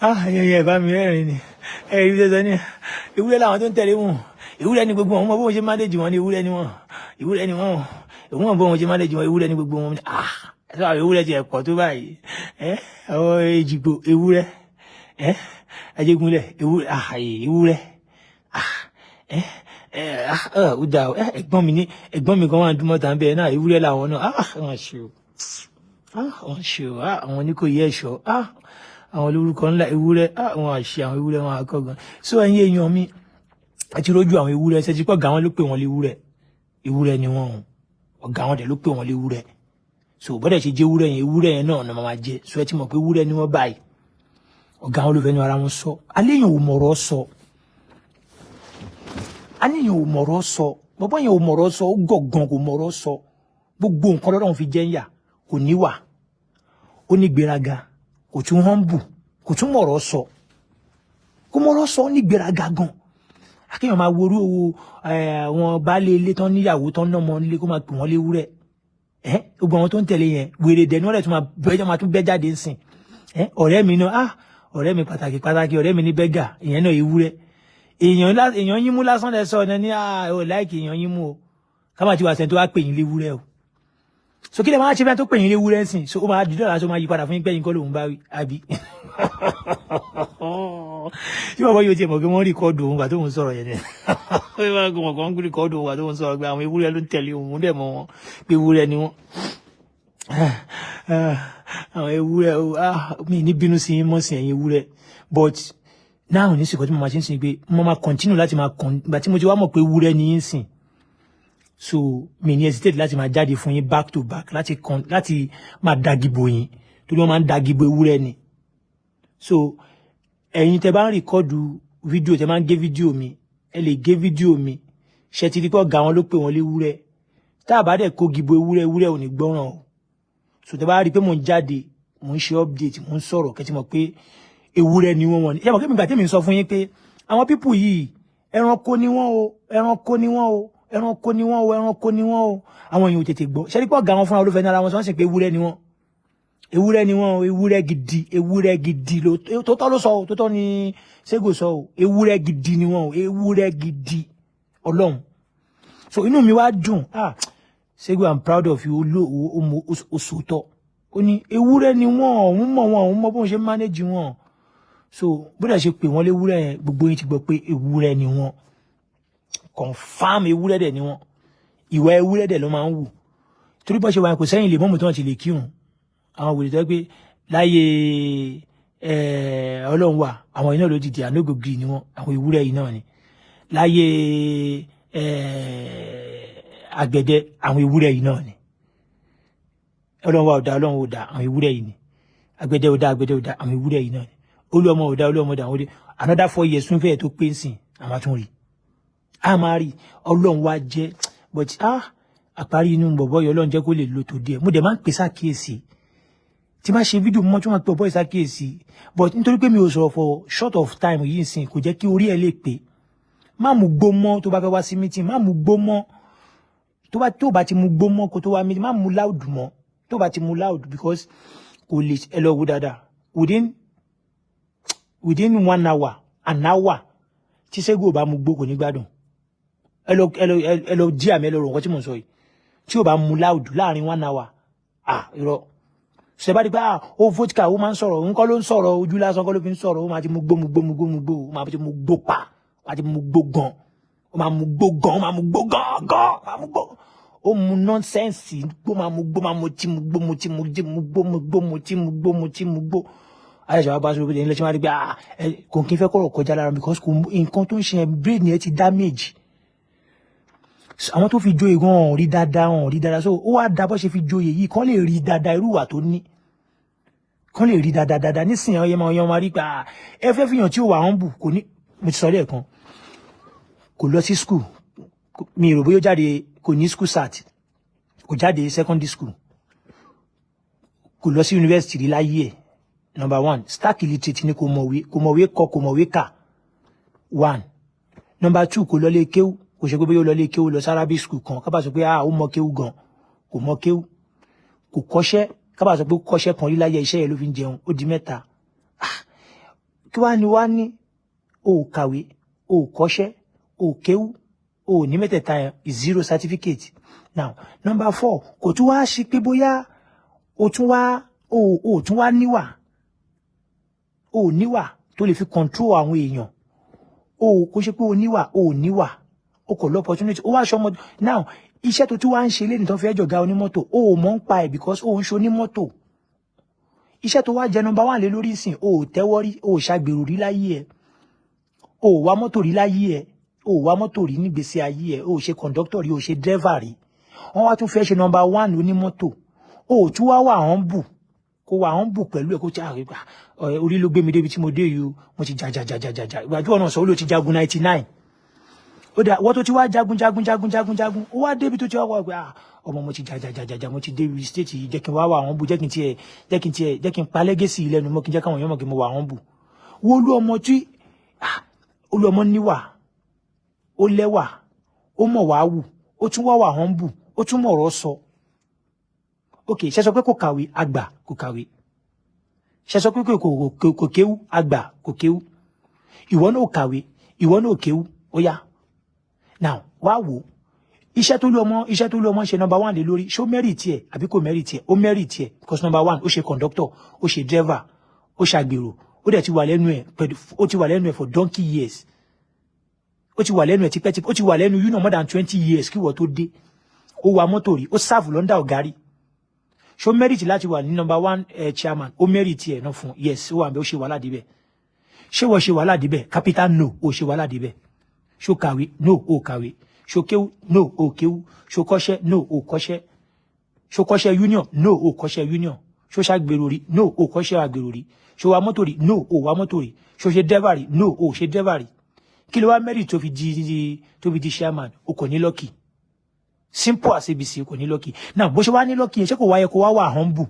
Ah, ẹ̀yẹ ẹ̀ bá mi rẹ́rìn ni. Ẹ̀ rí sẹ́sọ ní ewúrẹ́ làwọn tó ń tẹ̀lé wọn, ewúrẹ́ ni gbogbo wọn. Mọ bóun ṣe manage wọn ní ewúrẹ́ ni wọn, ewúrẹ́ ni wọn. Òun mọ̀ bóun ṣe manage wọn, ewúrẹ́ ni gbogbo wọn. Ah, ẹ̀ sọ àwọn ewúrẹ́ ti ẹ̀ pọ̀ tó báyìí? Ẹ̀ àwọn Èjìgbò ewúrẹ́, ẹ̀ Ajégúnlẹ̀ ewúrẹ́, ah, ewúrẹ́, ah, ẹ̀ ẹ̀, ah, ó dáa. Ẹ̀ ẹ̀gbọ́n mi ní, ẹ̀gbọ́n mi kan wà ń dúnmọ́ tà ń bẹ́ẹ̀ náà, ewúrẹ́ làwọn náà. Ah, wọ́n ṣe o, ah, wọ́n ṣe o. Ah, àwọn oníkòyí ẹ̀ṣọ́, ah, àwọn olórúkọ ńlá ewúrẹ́, ah, wọn àṣẹ àwọn ewúrẹ́ wọn akọ́gan. So ẹ̀yin èèyàn mi, àti rójú àwọn ewúrẹ́ ṣe ti pọ̀. Ọ̀gá wọn ló pè wọ́n léwúrẹ́, ewúrẹ́ ni wọ́n o. Ọ̀gá wọn dẹ̀ ló pè wọ́n léwúrẹ́. So bọ́dẹ̀ ṣe jẹ́ ewúrẹ́ yẹn, ewúrẹ́ yẹn náà ni wọ́n máa jẹ. So ẹ ti mọ̀ pé ewúrẹ́ ni wọ́n báyìí. Ọ̀gá wọn ló fẹ́ nu ara wọn sọ. Aléyàn ò mọ̀rọ̀ sọ, aléyàn ò mọ̀rọ̀ sọ, bọ́bọ́ yẹn ò mọ̀rọ̀ sọ, ó gọ̀gàn kò mọ̀rọ̀ sọ. Gbogbo nǹkan lọ́dọ̀ fi jẹ́ ń yà. Kò níwà, ó ní gbéraga, kò tún humble, kò tún mọ̀rọ̀ sọ, kò mọ̀rọ̀ sọ, ó ní gbéraga gan. Akéèyàn máa worú owó àwọn baálé ilé tán níyàwó tán nọ́mọ nílé, kó máa pè wọ́n léwúrẹ́. Ẹ gbogbo àwọn tó ń tẹ̀lé yẹn, wèrè dẹ̀ ní wọ́n lẹ̀ tún máa bẹ́ẹ̀, máa tún bẹ́ jáde ń sìn. Ẹ ọ̀rẹ́ mi náà, ah, ọ̀rẹ́ mi pàtàkì pàtàkì, ọ̀rẹ́ mi ní bẹ́gà, ìyẹn náà ewúrẹ́. Èèyàn yín mú lásán lẹ sọ ọ̀nà ní, ah, ò like èèyàn yín mú o. Ká má ti wà sẹ́ni tó wá pè yín léwúrẹ́ o. So kí lè máa ṣe fẹ́ tó pè yín léwúrẹ́ ń sìn? So ó máa dídọ̀ lásán, máa yí padà fún yín pé yín kọ́ lòun bá wí, àbí tí bàbá yóò tiẹ̀ mọ̀ pé wọ́n record òun gbà tóun sọ̀rọ̀ yẹn ni? Wọ́n máa gbọ́n kàn ń record òun gbà tóun sọ̀rọ̀ pé àwọn ewúrẹ́ ló ń tẹ̀lé òun, dẹ̀ mọ̀ wọn pé ewúrẹ́ ni wọ́n, àwọn ewúrẹ́ o. Ah, mi ní bínú sí yín mọ́ sí ẹ̀yin ewúrẹ́, but náà ní sìkọ́ tí mo máa ṣe ń sìn pé mo máa continue láti máa kàn ìgbà tí mo ti wá mọ̀ pé ewúrẹ́ ni yín sìn. So mi ní hesitate láti máa jáde fún yín back to back, láti máa dagibo yín, torí wọ́n máa ń dagibo ewúrẹ́ ni. So ẹ̀yin tẹ́ bá ń record fídíò, tẹ́ máa ń gé fídíò mi, ẹ lè gé fídíò mi. Ṣe ti rí pé ọ̀gá wọn ló pè wọ́n léwúrẹ́? Tá a bá dẹ̀ kó gibo ewúrẹ́, ewúrẹ́ ò ní gbọ́ràn o. So tẹ́ bá rí i pé mò ń jáde, mò ń ṣe update, mò ń sọ̀rọ̀, kẹ́ ti mọ̀ pé ewúrẹ́ ni wọ́n. Wọ́n ní yàtọ̀ kí mi gbà tẹ́mi sọ fún yín pé àwọn people yìí, ẹranko ni wọ́n o, ẹranko ni wọ́n o, ẹranko ni wọ́n o, ẹranko ni wọ́n o. Àwọn èèyàn ò tètè gbọ́. Ṣe rí pé ọ̀gá wọn fúnra olófẹ́ ní ara wọn sọ wọ́n sì pé ewúrẹ́ ni wọ́n, ewúrẹ́ ni wọ́n o, ewúrẹ́ gidi, ewúrẹ́ gidi ló tó tọ́ ló sọ o, tó tọ́ ni Sego sọ o, ewúrẹ́ gidi ni wọ́n o, ewúrẹ́ gidi ọlọ́run. So inú mi wá dùn. Ah, Sego, I'm proud of you. Olú òsòótọ́, ó ní ewúrẹ́ ni wọ́n, òun mọ̀ wọn, òun mọ̀ bóun ṣe manage wọn. So bó dẹ̀ ṣe pè wọ́n léwúrẹ́ yẹn, gbogbo yín ti gbọ́ pé ewúrẹ́ ni wọ́n, confam ewúrẹ́ dẹ̀ ni wọ́n. Ìwà ewúrẹ́ dẹ̀ ló máa ń wù, torí bó ṣe wà, kò sẹ́yìn lè mọ́mù tí wọ́n ti lè kírun. Àwọn wèrè tó yẹ pé láyé ọlọ́run wà, àwọn iná ló dìde ànógògì ni wọ́n, àwọn ewúrẹ́ yìí náà ni. Láyé àgbẹ̀dẹ, àwọn ewúrẹ́ yìí náà ni. Ọlọ́run wà, ọ̀dà ọlọ́run ò dà, àwọn ewúrẹ́ yìí ni. Àgbẹ̀dẹ ò dà, àgbẹ̀dẹ ò dà, àwọn ewúrẹ́ yìí náà ni. Olú ọmọ ò dà, olú ọmọ dà, àwọn òde. Another 4 years tún fẹ́ẹ̀ tó pé ń sìn, àwọn tún rí, a máa rí. Ọlọ́run wá jẹ́, but ah, àparí inú bọ̀bọ̀ yìí, ọlọ́run jẹ́ kó lè lo tó díẹ̀. Mo dẹ̀ máa ń pè sákìyèsí tí máa ṣe fídíò mọ́ tí wọ́n pe bọ̀bọ̀ yìí sákìyèsí, but nítorí pé mi ò sọ̀rọ̀ for short of time yìí sìn, kò jẹ́ kí orí ẹ̀ lè pé. Má mú gbó mọ́ tó bá fẹ́ wá sí meeting, má mú gbó mọ́. Tó bá ti mú gbó mọ́ kó tó wá meeting, má mú loud mọ́ tó bá ti mú loud, because kò lè. Ẹ lọ wo dáadáa, within one hour, an hour, tí Sego ò bá mú gbó, kò ní gbádùn. Ẹ lọ jí àmì, ẹ lọ rò nǹkan tí mò ń sọ yìí. Tí ò bá mú loud láàrin one hour, ah, irọ́. Ṣe bá di pé, ah, ó vodka, ó máa ń sọ̀rọ̀, òun kọ́ ló ń sọ̀rọ̀, ojú lásán kọ́ ló fi ń sọ̀rọ̀. Ó máa ti mú gbó, mú gbó, mú gbó, mú gbó, ó máa ti mú gbó pa, ó máa ti mú gbó gan, ó máa mú gbó gan, ó máa mú gbó gan gan, ó máa mú gbó, ó mu nonsense gbó, máa mú gbó, máa mú tí, mú gbó, mú tí, mú tí, mú gbó, mú gbó, mú tí, mú gbó, mú tí, mú gbó. Ayẹ̀ṣẹ̀ wa bá sọ pé ilé tí wọ́n á rí pé, ah, kò kí n fẹ́ kọ̀rọ̀ kọjá lára, because kò nǹkan tó ń ṣe, brain yẹn ti damage. Àwọn tó fi joyè gan ò rí dáadáa, wọn ò rí dáadáa. So ó wá da bó ṣe fi joyè yìí, kán lè rí dáadáa, irú ìwà tó ní, kán lè rí dáadáa dáadáa nísìnyí. Ọyẹ máa yan máa rí pé ẹ fẹ́ fihàn tí ó wà humble, kò ní. Mo ti sọ lẹ́ẹ̀kan, kò lọ sí school, mi rò bóyá ó jáde, kò ní school cert, kò jáde secondary school, kò lọ sí university rí láyé ẹ̀. Number one, stark illiterate ni. Kò mọ̀wé, kò mọ̀wé kọ, kò mọ̀wé kà, one. Number two, kò lọ lé kéwú. Kò ṣe pé bóyá ó lọ lé kéwú, lọ sí arabic school kan, kábà sọ pé, ah, ó mọ kéwú gan. Kò mọ kéwú, kò kọ́ṣẹ́, kábà sọ pé ó kọ́ṣẹ́ kan rí láyé, iṣẹ́ yẹn ló fi ń jẹun. Ó di mẹ́ta. Ah, Kí wàá ní wàá ní o ò kàwé, o ò kọ́ṣẹ́, o ò kéwú, o ò ní mẹ́tẹ̀ẹ̀ta yẹn, zero certificate. Now, number four, kò tún wá sí pé bóyá o tún wá o tún wá níwà, o ò níwà tó lè fi control àwọn èèyàn. O kò ṣe pé o níwà, o ò níwà, o kò lọ opportunity, o wá aṣọ ọmọ. Now, iṣẹ́ tó tún wá ń ṣe lẹ́nu tó fẹ́ jọ̀gá onímọ́tò, o ò mọ̀ ń pa ẹ̀ because o ń ṣe onímọ́tò. Iṣẹ́ tó wá jẹ number one lé lórí ìsìn, o ò tẹ́wọ́ rí, o ò ṣàgbèrò rí láyé ẹ̀, o ò wá mọ́tò rí láyé ẹ̀, o ò wá mọ́tò rí nígbèsí ayé ẹ̀, o ò ṣe conductor rí, o ò ṣe driver rí. Wọ́n wá tún fẹ́ ṣe number one onímọ́tò, o ò tún wá wà humble, kó wà humble pẹ̀lú ẹ̀, kó tí àgbà orí ló gbé mi débi tí mo dé yìí o. Mo ti jà jà jà jà jà jà. Ìgbà tí wọn náà sọ, ó ló ti jagun 99. Ó dà wọ́n tó ti wá jagun jagun jagun jagun jagun, ó wá débi tó ti wá wá pé, ah, ọmọ, mo ti jà jà jà jà jà, mo ti débi state yìí, jẹ́ kí n wá wà humble, jẹ́ kí n tiẹ̀ jẹ́ kí n pa legacy lẹ́nu mọ́, kí n jẹ́ káwọn èèyàn mọ̀ kí mo wà humble. Wo olú ọmọ tí, ah, olú ọmọ níwà, ó lẹ́wà, ó mọ̀ wá wù, ó tún wá wà humble, ó tún mọ̀ ọ̀rọ̀ sọ. Ok, ṣe sọ pé kò kàwé, àgbà kò kàwé. Ṣe sọ pé kò kéwú, àgbà kò kéwú. Ìwọ náà kàwé, ìwọ náà kéwú. Ó yá, now, wá wò iṣẹ́ tó lé ọmọ ṣe number one lé lórí. Ṣó merit ẹ̀ àbí kò merit ẹ̀? Ó merit ẹ̀, because number one, ó ṣe conductor, ó ṣe driver, ó ṣàgbèrò, ó dẹ̀ ti wà lẹ́nu ẹ̀ pẹ̀lú, ó ti wà lẹ́nu ẹ̀ for donkey years. Ó ti wà lẹ́nu ẹ̀ tipẹ́tipẹ́, ó ti wà lẹ́nu more than 20 years kí wọ́n tó dé. Ó wa mọ́tò rí, ó serve l'under ọ̀gá rí. Ṣó merit láti wà ní number one chairman? Ó merit ẹ̀ náà fún. Yes, ó wà bẹ́ẹ̀, ó ṣe wàhálà débẹ̀. Ṣé wọ́n ṣe wàhálà débẹ̀? Capital no, ó ṣe wàhálà débẹ̀. Ṣó kàwé? No, ó kàwé. Ṣó kéwú? No, ó kéwú. Ṣó kọ́ṣẹ́? No, ó kọ́ṣẹ́. Ṣó kọ́ṣẹ́ union? No, ó kọ́ṣẹ́ union. Ṣó ṣàgbèrò rí? No, ó kọ́ṣẹ́ àgbèrò rí. Ṣó wa mọ́tò rí? No, ó wa mọ́tò rí. Ṣó ṣe driver rí? No, ó ṣe driver rí. Kí ló wá merit tó fi di chairman? O kò ní lucky. Simple as ABC, kò ní lucky. Now, bó ṣe wá ní lucky yẹn, ṣé kò wáyé kó wá wà humble?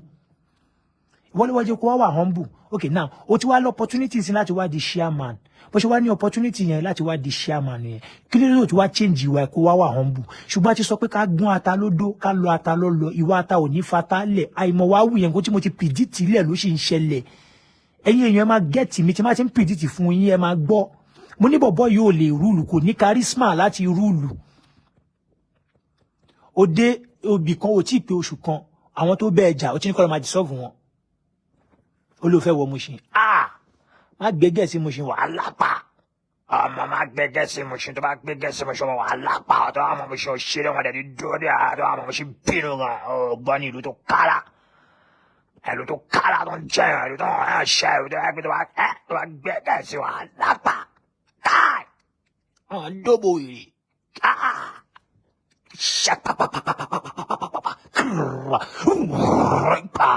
Wọ́n lè wájú kó wá wà humble. Okay, now, o ti wá lọ opportunity sí láti wá di chairman. Bó ṣe wá ní opportunity yẹn láti wá di chairman yẹn, kí ló dé tó wá change ìwà ẹ̀ kó wá wà humble? Ṣùgbọ́n a ti sọ pé ká gún ata lódó, ká lọ ata lọ́lọ́, ìwà ata ò ní fata lẹ̀. Àìmọ̀ wá wù yẹn kó tí mo ti predict lẹ̀ ló sì ń ṣẹlẹ̀. Ẹ̀yin èèyàn, ẹ máa get mi. Tí máa ti ń predict fún yín, ẹ máa gbọ́. Mo ní bọ̀bọ̀ yóò lè rule, kò ní charisma láti rule. Ó dé obì kan, ò tí ì pé oṣù kan, àwọn tó bẹ́ẹ̀ jà, ó ti ní kọ́ lọ́ máa dissolve wọn. Ó ló fẹ́ wọ Mushin. Ah, má gbégẹ̀ sí Mushin, wàhálà pa ọmọ. Má gbégẹ̀ sí Mushin. Tó bá gbégẹ̀ sí Mushin, ọmọ, wàhálà pa ọ̀tọ̀. Àwọn Mushin ò ṣeré wọn dẹ̀ ní dúró dé àtọ́. Àwọn Mushin bínú gan. Ọgbọ́n ní ìlú tó kára, ìlú tó kára, tó ń jẹ́ ìlú tó ń ṣe, ìlú tó yẹ pé tó bá gbégẹ̀ sí, wàhálà pa káì àwọn dóbò wèrè káà ṣàpàpàpàpàpàpàpàpà pa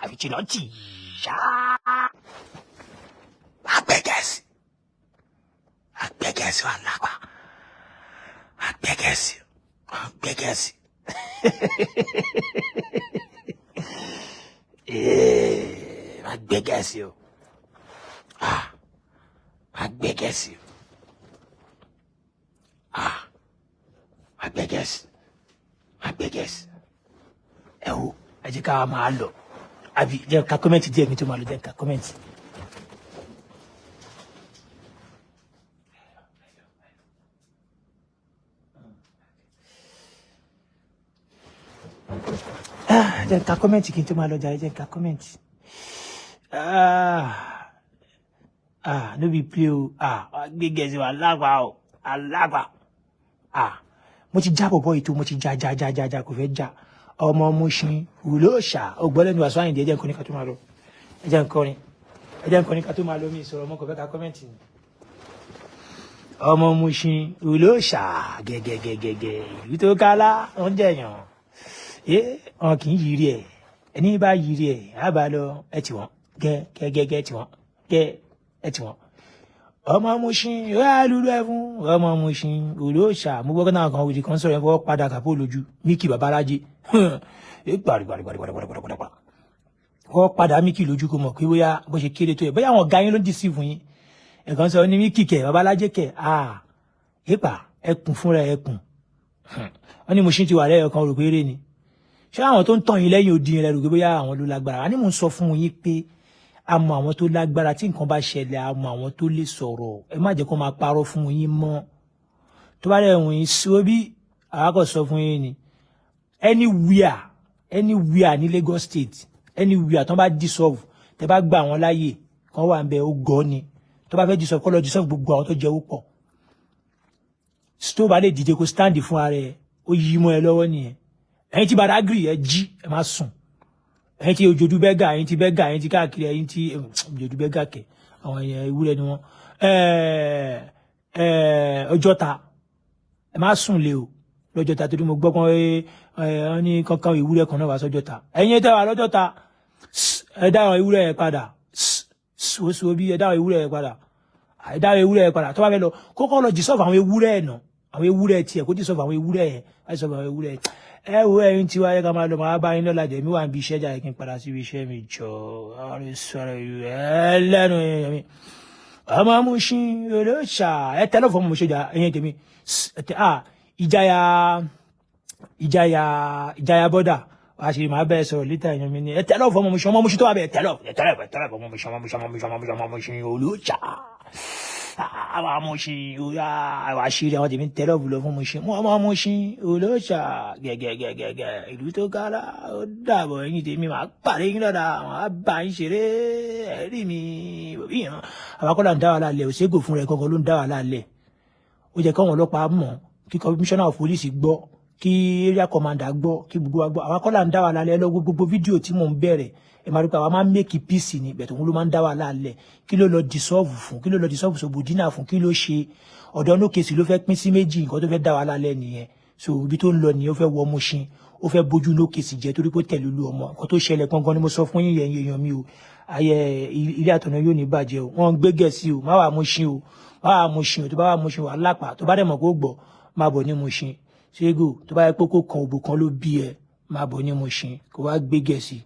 àfìtìlọ́tì ṣá. Agbẹ́gẹ́sì, agbẹ́gẹ́sì, wà lápá agbẹ́gẹ́sì, agbẹ́gẹ́sì. Agbẹ́gẹ́sì o, agbẹ́gẹ́sì o, agbẹ́gẹ́sì, agbẹ́gẹ́sì. Ẹ wo, ẹ jẹ́ ká máa lọ, àbí jẹ́ ká comment díẹ̀ kí n tó máa lọ? Jẹ́ ká comment. Ah, jẹ́ ká comment kí n tó máa lọ jàre, jẹ́ ká comment. Ah, ah, no be play o. Ah, gbégẹ̀sì wà lágbà o, alágbà. Ah, mo ti já bọ̀bọ̀ ètò, mo ti já já já já já, kò fẹ́ já. Ọmọ Mushin wùlọ́ọ̀ṣà ògbọ́lẹ́nu Wasiu Ayinde. Ẹ jẹ́ nǹkan ní ká tó máa lọ. Ẹ jẹ́ nǹkan ní, ẹ jẹ́ nǹkan ní ká tó máa lọ. Mi ìsọ̀rọ̀ ọmọ kò fẹ́ ká comment ni. Ọmọ Mushin wùlọ́ọ̀ṣà gẹ́gẹ́gẹ́gẹ́, ìlú tó kálá ń jẹ̀yàn ẹ, wọn kì í yiri ẹ. Ẹni bá yiri ẹ á bá lọ. Ẹ tì wọ́n gẹ́gẹ́gẹ́, tì wọ́n gẹ́, ẹ tì wọ́n. Ọmọ Mushin ó yà lulú ẹ fún ọmọ Mushin olóòṣà. Mo gbọ́ náà kan òjì kan sọ̀rọ̀ ẹ fọwọ́ padà kàpó lójú míkì babalájé ẹ gbàrúgbàrúgbàrúgbàrúgbàrúgbàrú wọ́n padà míkì lójú, kó mọ̀ pé bóyá bó ṣe kéré tó yẹ, bóyá àwọn ọ̀gá yín ló ń dìsí fún yín. Ẹ̀kan sọ ní míkì kẹ̀, babalájé kẹ̀, ah, yípa ẹkùn fúnra ẹkùn. Wọ́n ní Mushin ti wà lẹ́yọ̀ kan, rò pé eré ni. Ṣé àwọn tó ń tàn yín lẹ́yìn odi yẹn lẹ́rù pé bóyá àwọn ló lágbára? Àní mò ń sọ fún yín pé A mọ àwọn tó lágbára. Tí nǹkan bá ṣẹlẹ̀, a mọ àwọn tó lè sọ̀rọ̀. Ẹ má jẹ́ kó máa parọ́ fún yín mọ́. Tó bá dẹ̀ wọ̀nyí sí bí àwa kò sọ fún yín ni, anywhere, anywhere ní Lagos State, anywhere tó bá dissolve, tẹ́ bá gbà wọ́n láàyè kan wà ń bẹ, ó gọ́ ni. Tó bá fẹ́ dissolve, kó lọ dissolve gbogbo àwọn tó jẹ́ owó pọ̀. Tó bá lè dìde kó stand fún ara ẹ, ó yí mọ́ ẹ lọ́wọ́ nìyẹn. Ẹ̀yin tí Badagry, ẹ jí, ẹ má sùn. Ẹ̀yin tí Òjòdú Bẹ́gà, ẹ̀yin tí Bẹ́gà, ẹ̀yin tí káàkiri, ẹ̀yin tí Òjòdú Bẹ́gà kẹ̀, àwọn èèyàn ewúrẹ́ ni wọ́n. Ọjọ́ta, ẹ má sùn lé o lọ́jọ́ta, torí mo gbọ́ pọ́n ẹ ní kankan ewúrẹ́ kan náà wá sọ́jọ́ta. Ẹ̀yin tẹ́ wà lọ́jọ́ta, ẹ dá àwọn ewúrẹ́ yẹn padà. Oṣù bí ẹ dá àwọn ewúrẹ́ yẹn padà, ẹ dá àwọn ewúrẹ́ yẹn padà. Tó bá fẹ́ lọ, kókó lọ dissolve àwọn ewúrẹ́ ẹ̀ nà, àwọn ewúrẹ́ tiẹ̀, kó dissolve àwọn ewúrẹ́ yẹn, dissolve àwọn ewúrẹ́ yẹn. Ẹ wo, ẹ̀yin tiwa, ẹ ká máa lọ, máa bá yín lọ́la. Jẹ̀mí wà níbi iṣẹ́ jà, kí n padà síbi iṣẹ́ mi jọ. Sọ̀rọ̀ ẹ lẹ́nu ẹ̀yìn mi, ọmọ Mushin olóṣà, ẹ tẹ́lẹ̀ fún Mushin jà. Ẹ̀yìn tèmi, ẹ tẹ́ à ìjáyà, ìjáyà, ìjáyà bọ́dà wàá ṣe máa bẹ́ẹ̀ sọ̀rọ̀ lítà. Ẹ̀yàn mi ni ẹ tẹ́lẹ̀ fún ọmọ Mushin, ọmọ Mushin tó wà bẹ́ẹ̀, tẹ́lẹ̀, ẹ tẹ́lẹ̀, ẹ tẹ́lẹ̀ ọmọ Mushin, ọmọ Mushin, ọmọ Mushin, ọmọ Mushin, ọmọ Mushin olóṣà, àwọn Mushin oya, àwọn àṣírí àwọn tèmi tẹ́lẹ̀ lọ fún Mushin, ọmọ Mushin olóṣà gẹ́gẹ́gẹ́gẹ́, ìlú tó kára. Ó dàbọ̀, ẹ̀yin tèmi, máa pàdé yín lọ́dà, máa bá yín ṣeré. Ẹ̀rí mi òbí yàn. Àwọn akọ́là ń dá wàhálà lẹ̀, òṣègò fún rẹ̀ kankan ló ń dá wàhálà lẹ̀. Ó jẹ́ káwọn ọlọ́pàá mọ̀, kí commissioner of police gbọ́, kí area commander gbọ́, kí gbogbo wa gbọ́. Àwọn akọ́là ń dá wàhálà lẹ̀. Lọ gbogbo fídíò tí mò ń bẹ̀rẹ̀, ẹ máa rí pé àwa máa ń make peace ni bẹ̀tẹ̀, òun ló máa ń dá wàhálà lẹ̀. Kí ló lọ dissolve fún? Kí ló lọ dissolve Sobodina fún? Kí ló ṣe ọ̀dọ́ no case ló fẹ́ pín sí méjì? Nǹkan tó fẹ́ dá wàhálà lẹ̀ nìyẹn. So ibi tó ń lọ nìyẹn. Ó fẹ́ wọ Mushin, ó fẹ́ bójú no case jẹ́ torí pé ó tẹ̀lé olú ọmọ. Nǹkan tó ṣẹlẹ̀ gangan ni mo sọ fún yín yẹn. Èèyàn mi o, ayẹ ilé àtọ̀nà yóò ní bàjẹ́ o. Wọ́n ń gbé Gẹ̀ẹ́sì o. Má wàá Mushin o, má wàá Mushin o. Tó bá wàá Mushin, wàá lápá. Tó bá dẹ̀ mọ̀ kó gbọ́, má bọ̀ ní Mushin. Ṣégo tó bá yẹ pé kó kan òbò kan ló bí ẹ, má bọ̀ ní Mushin kó wá gbé Gẹ̀ẹ́sì.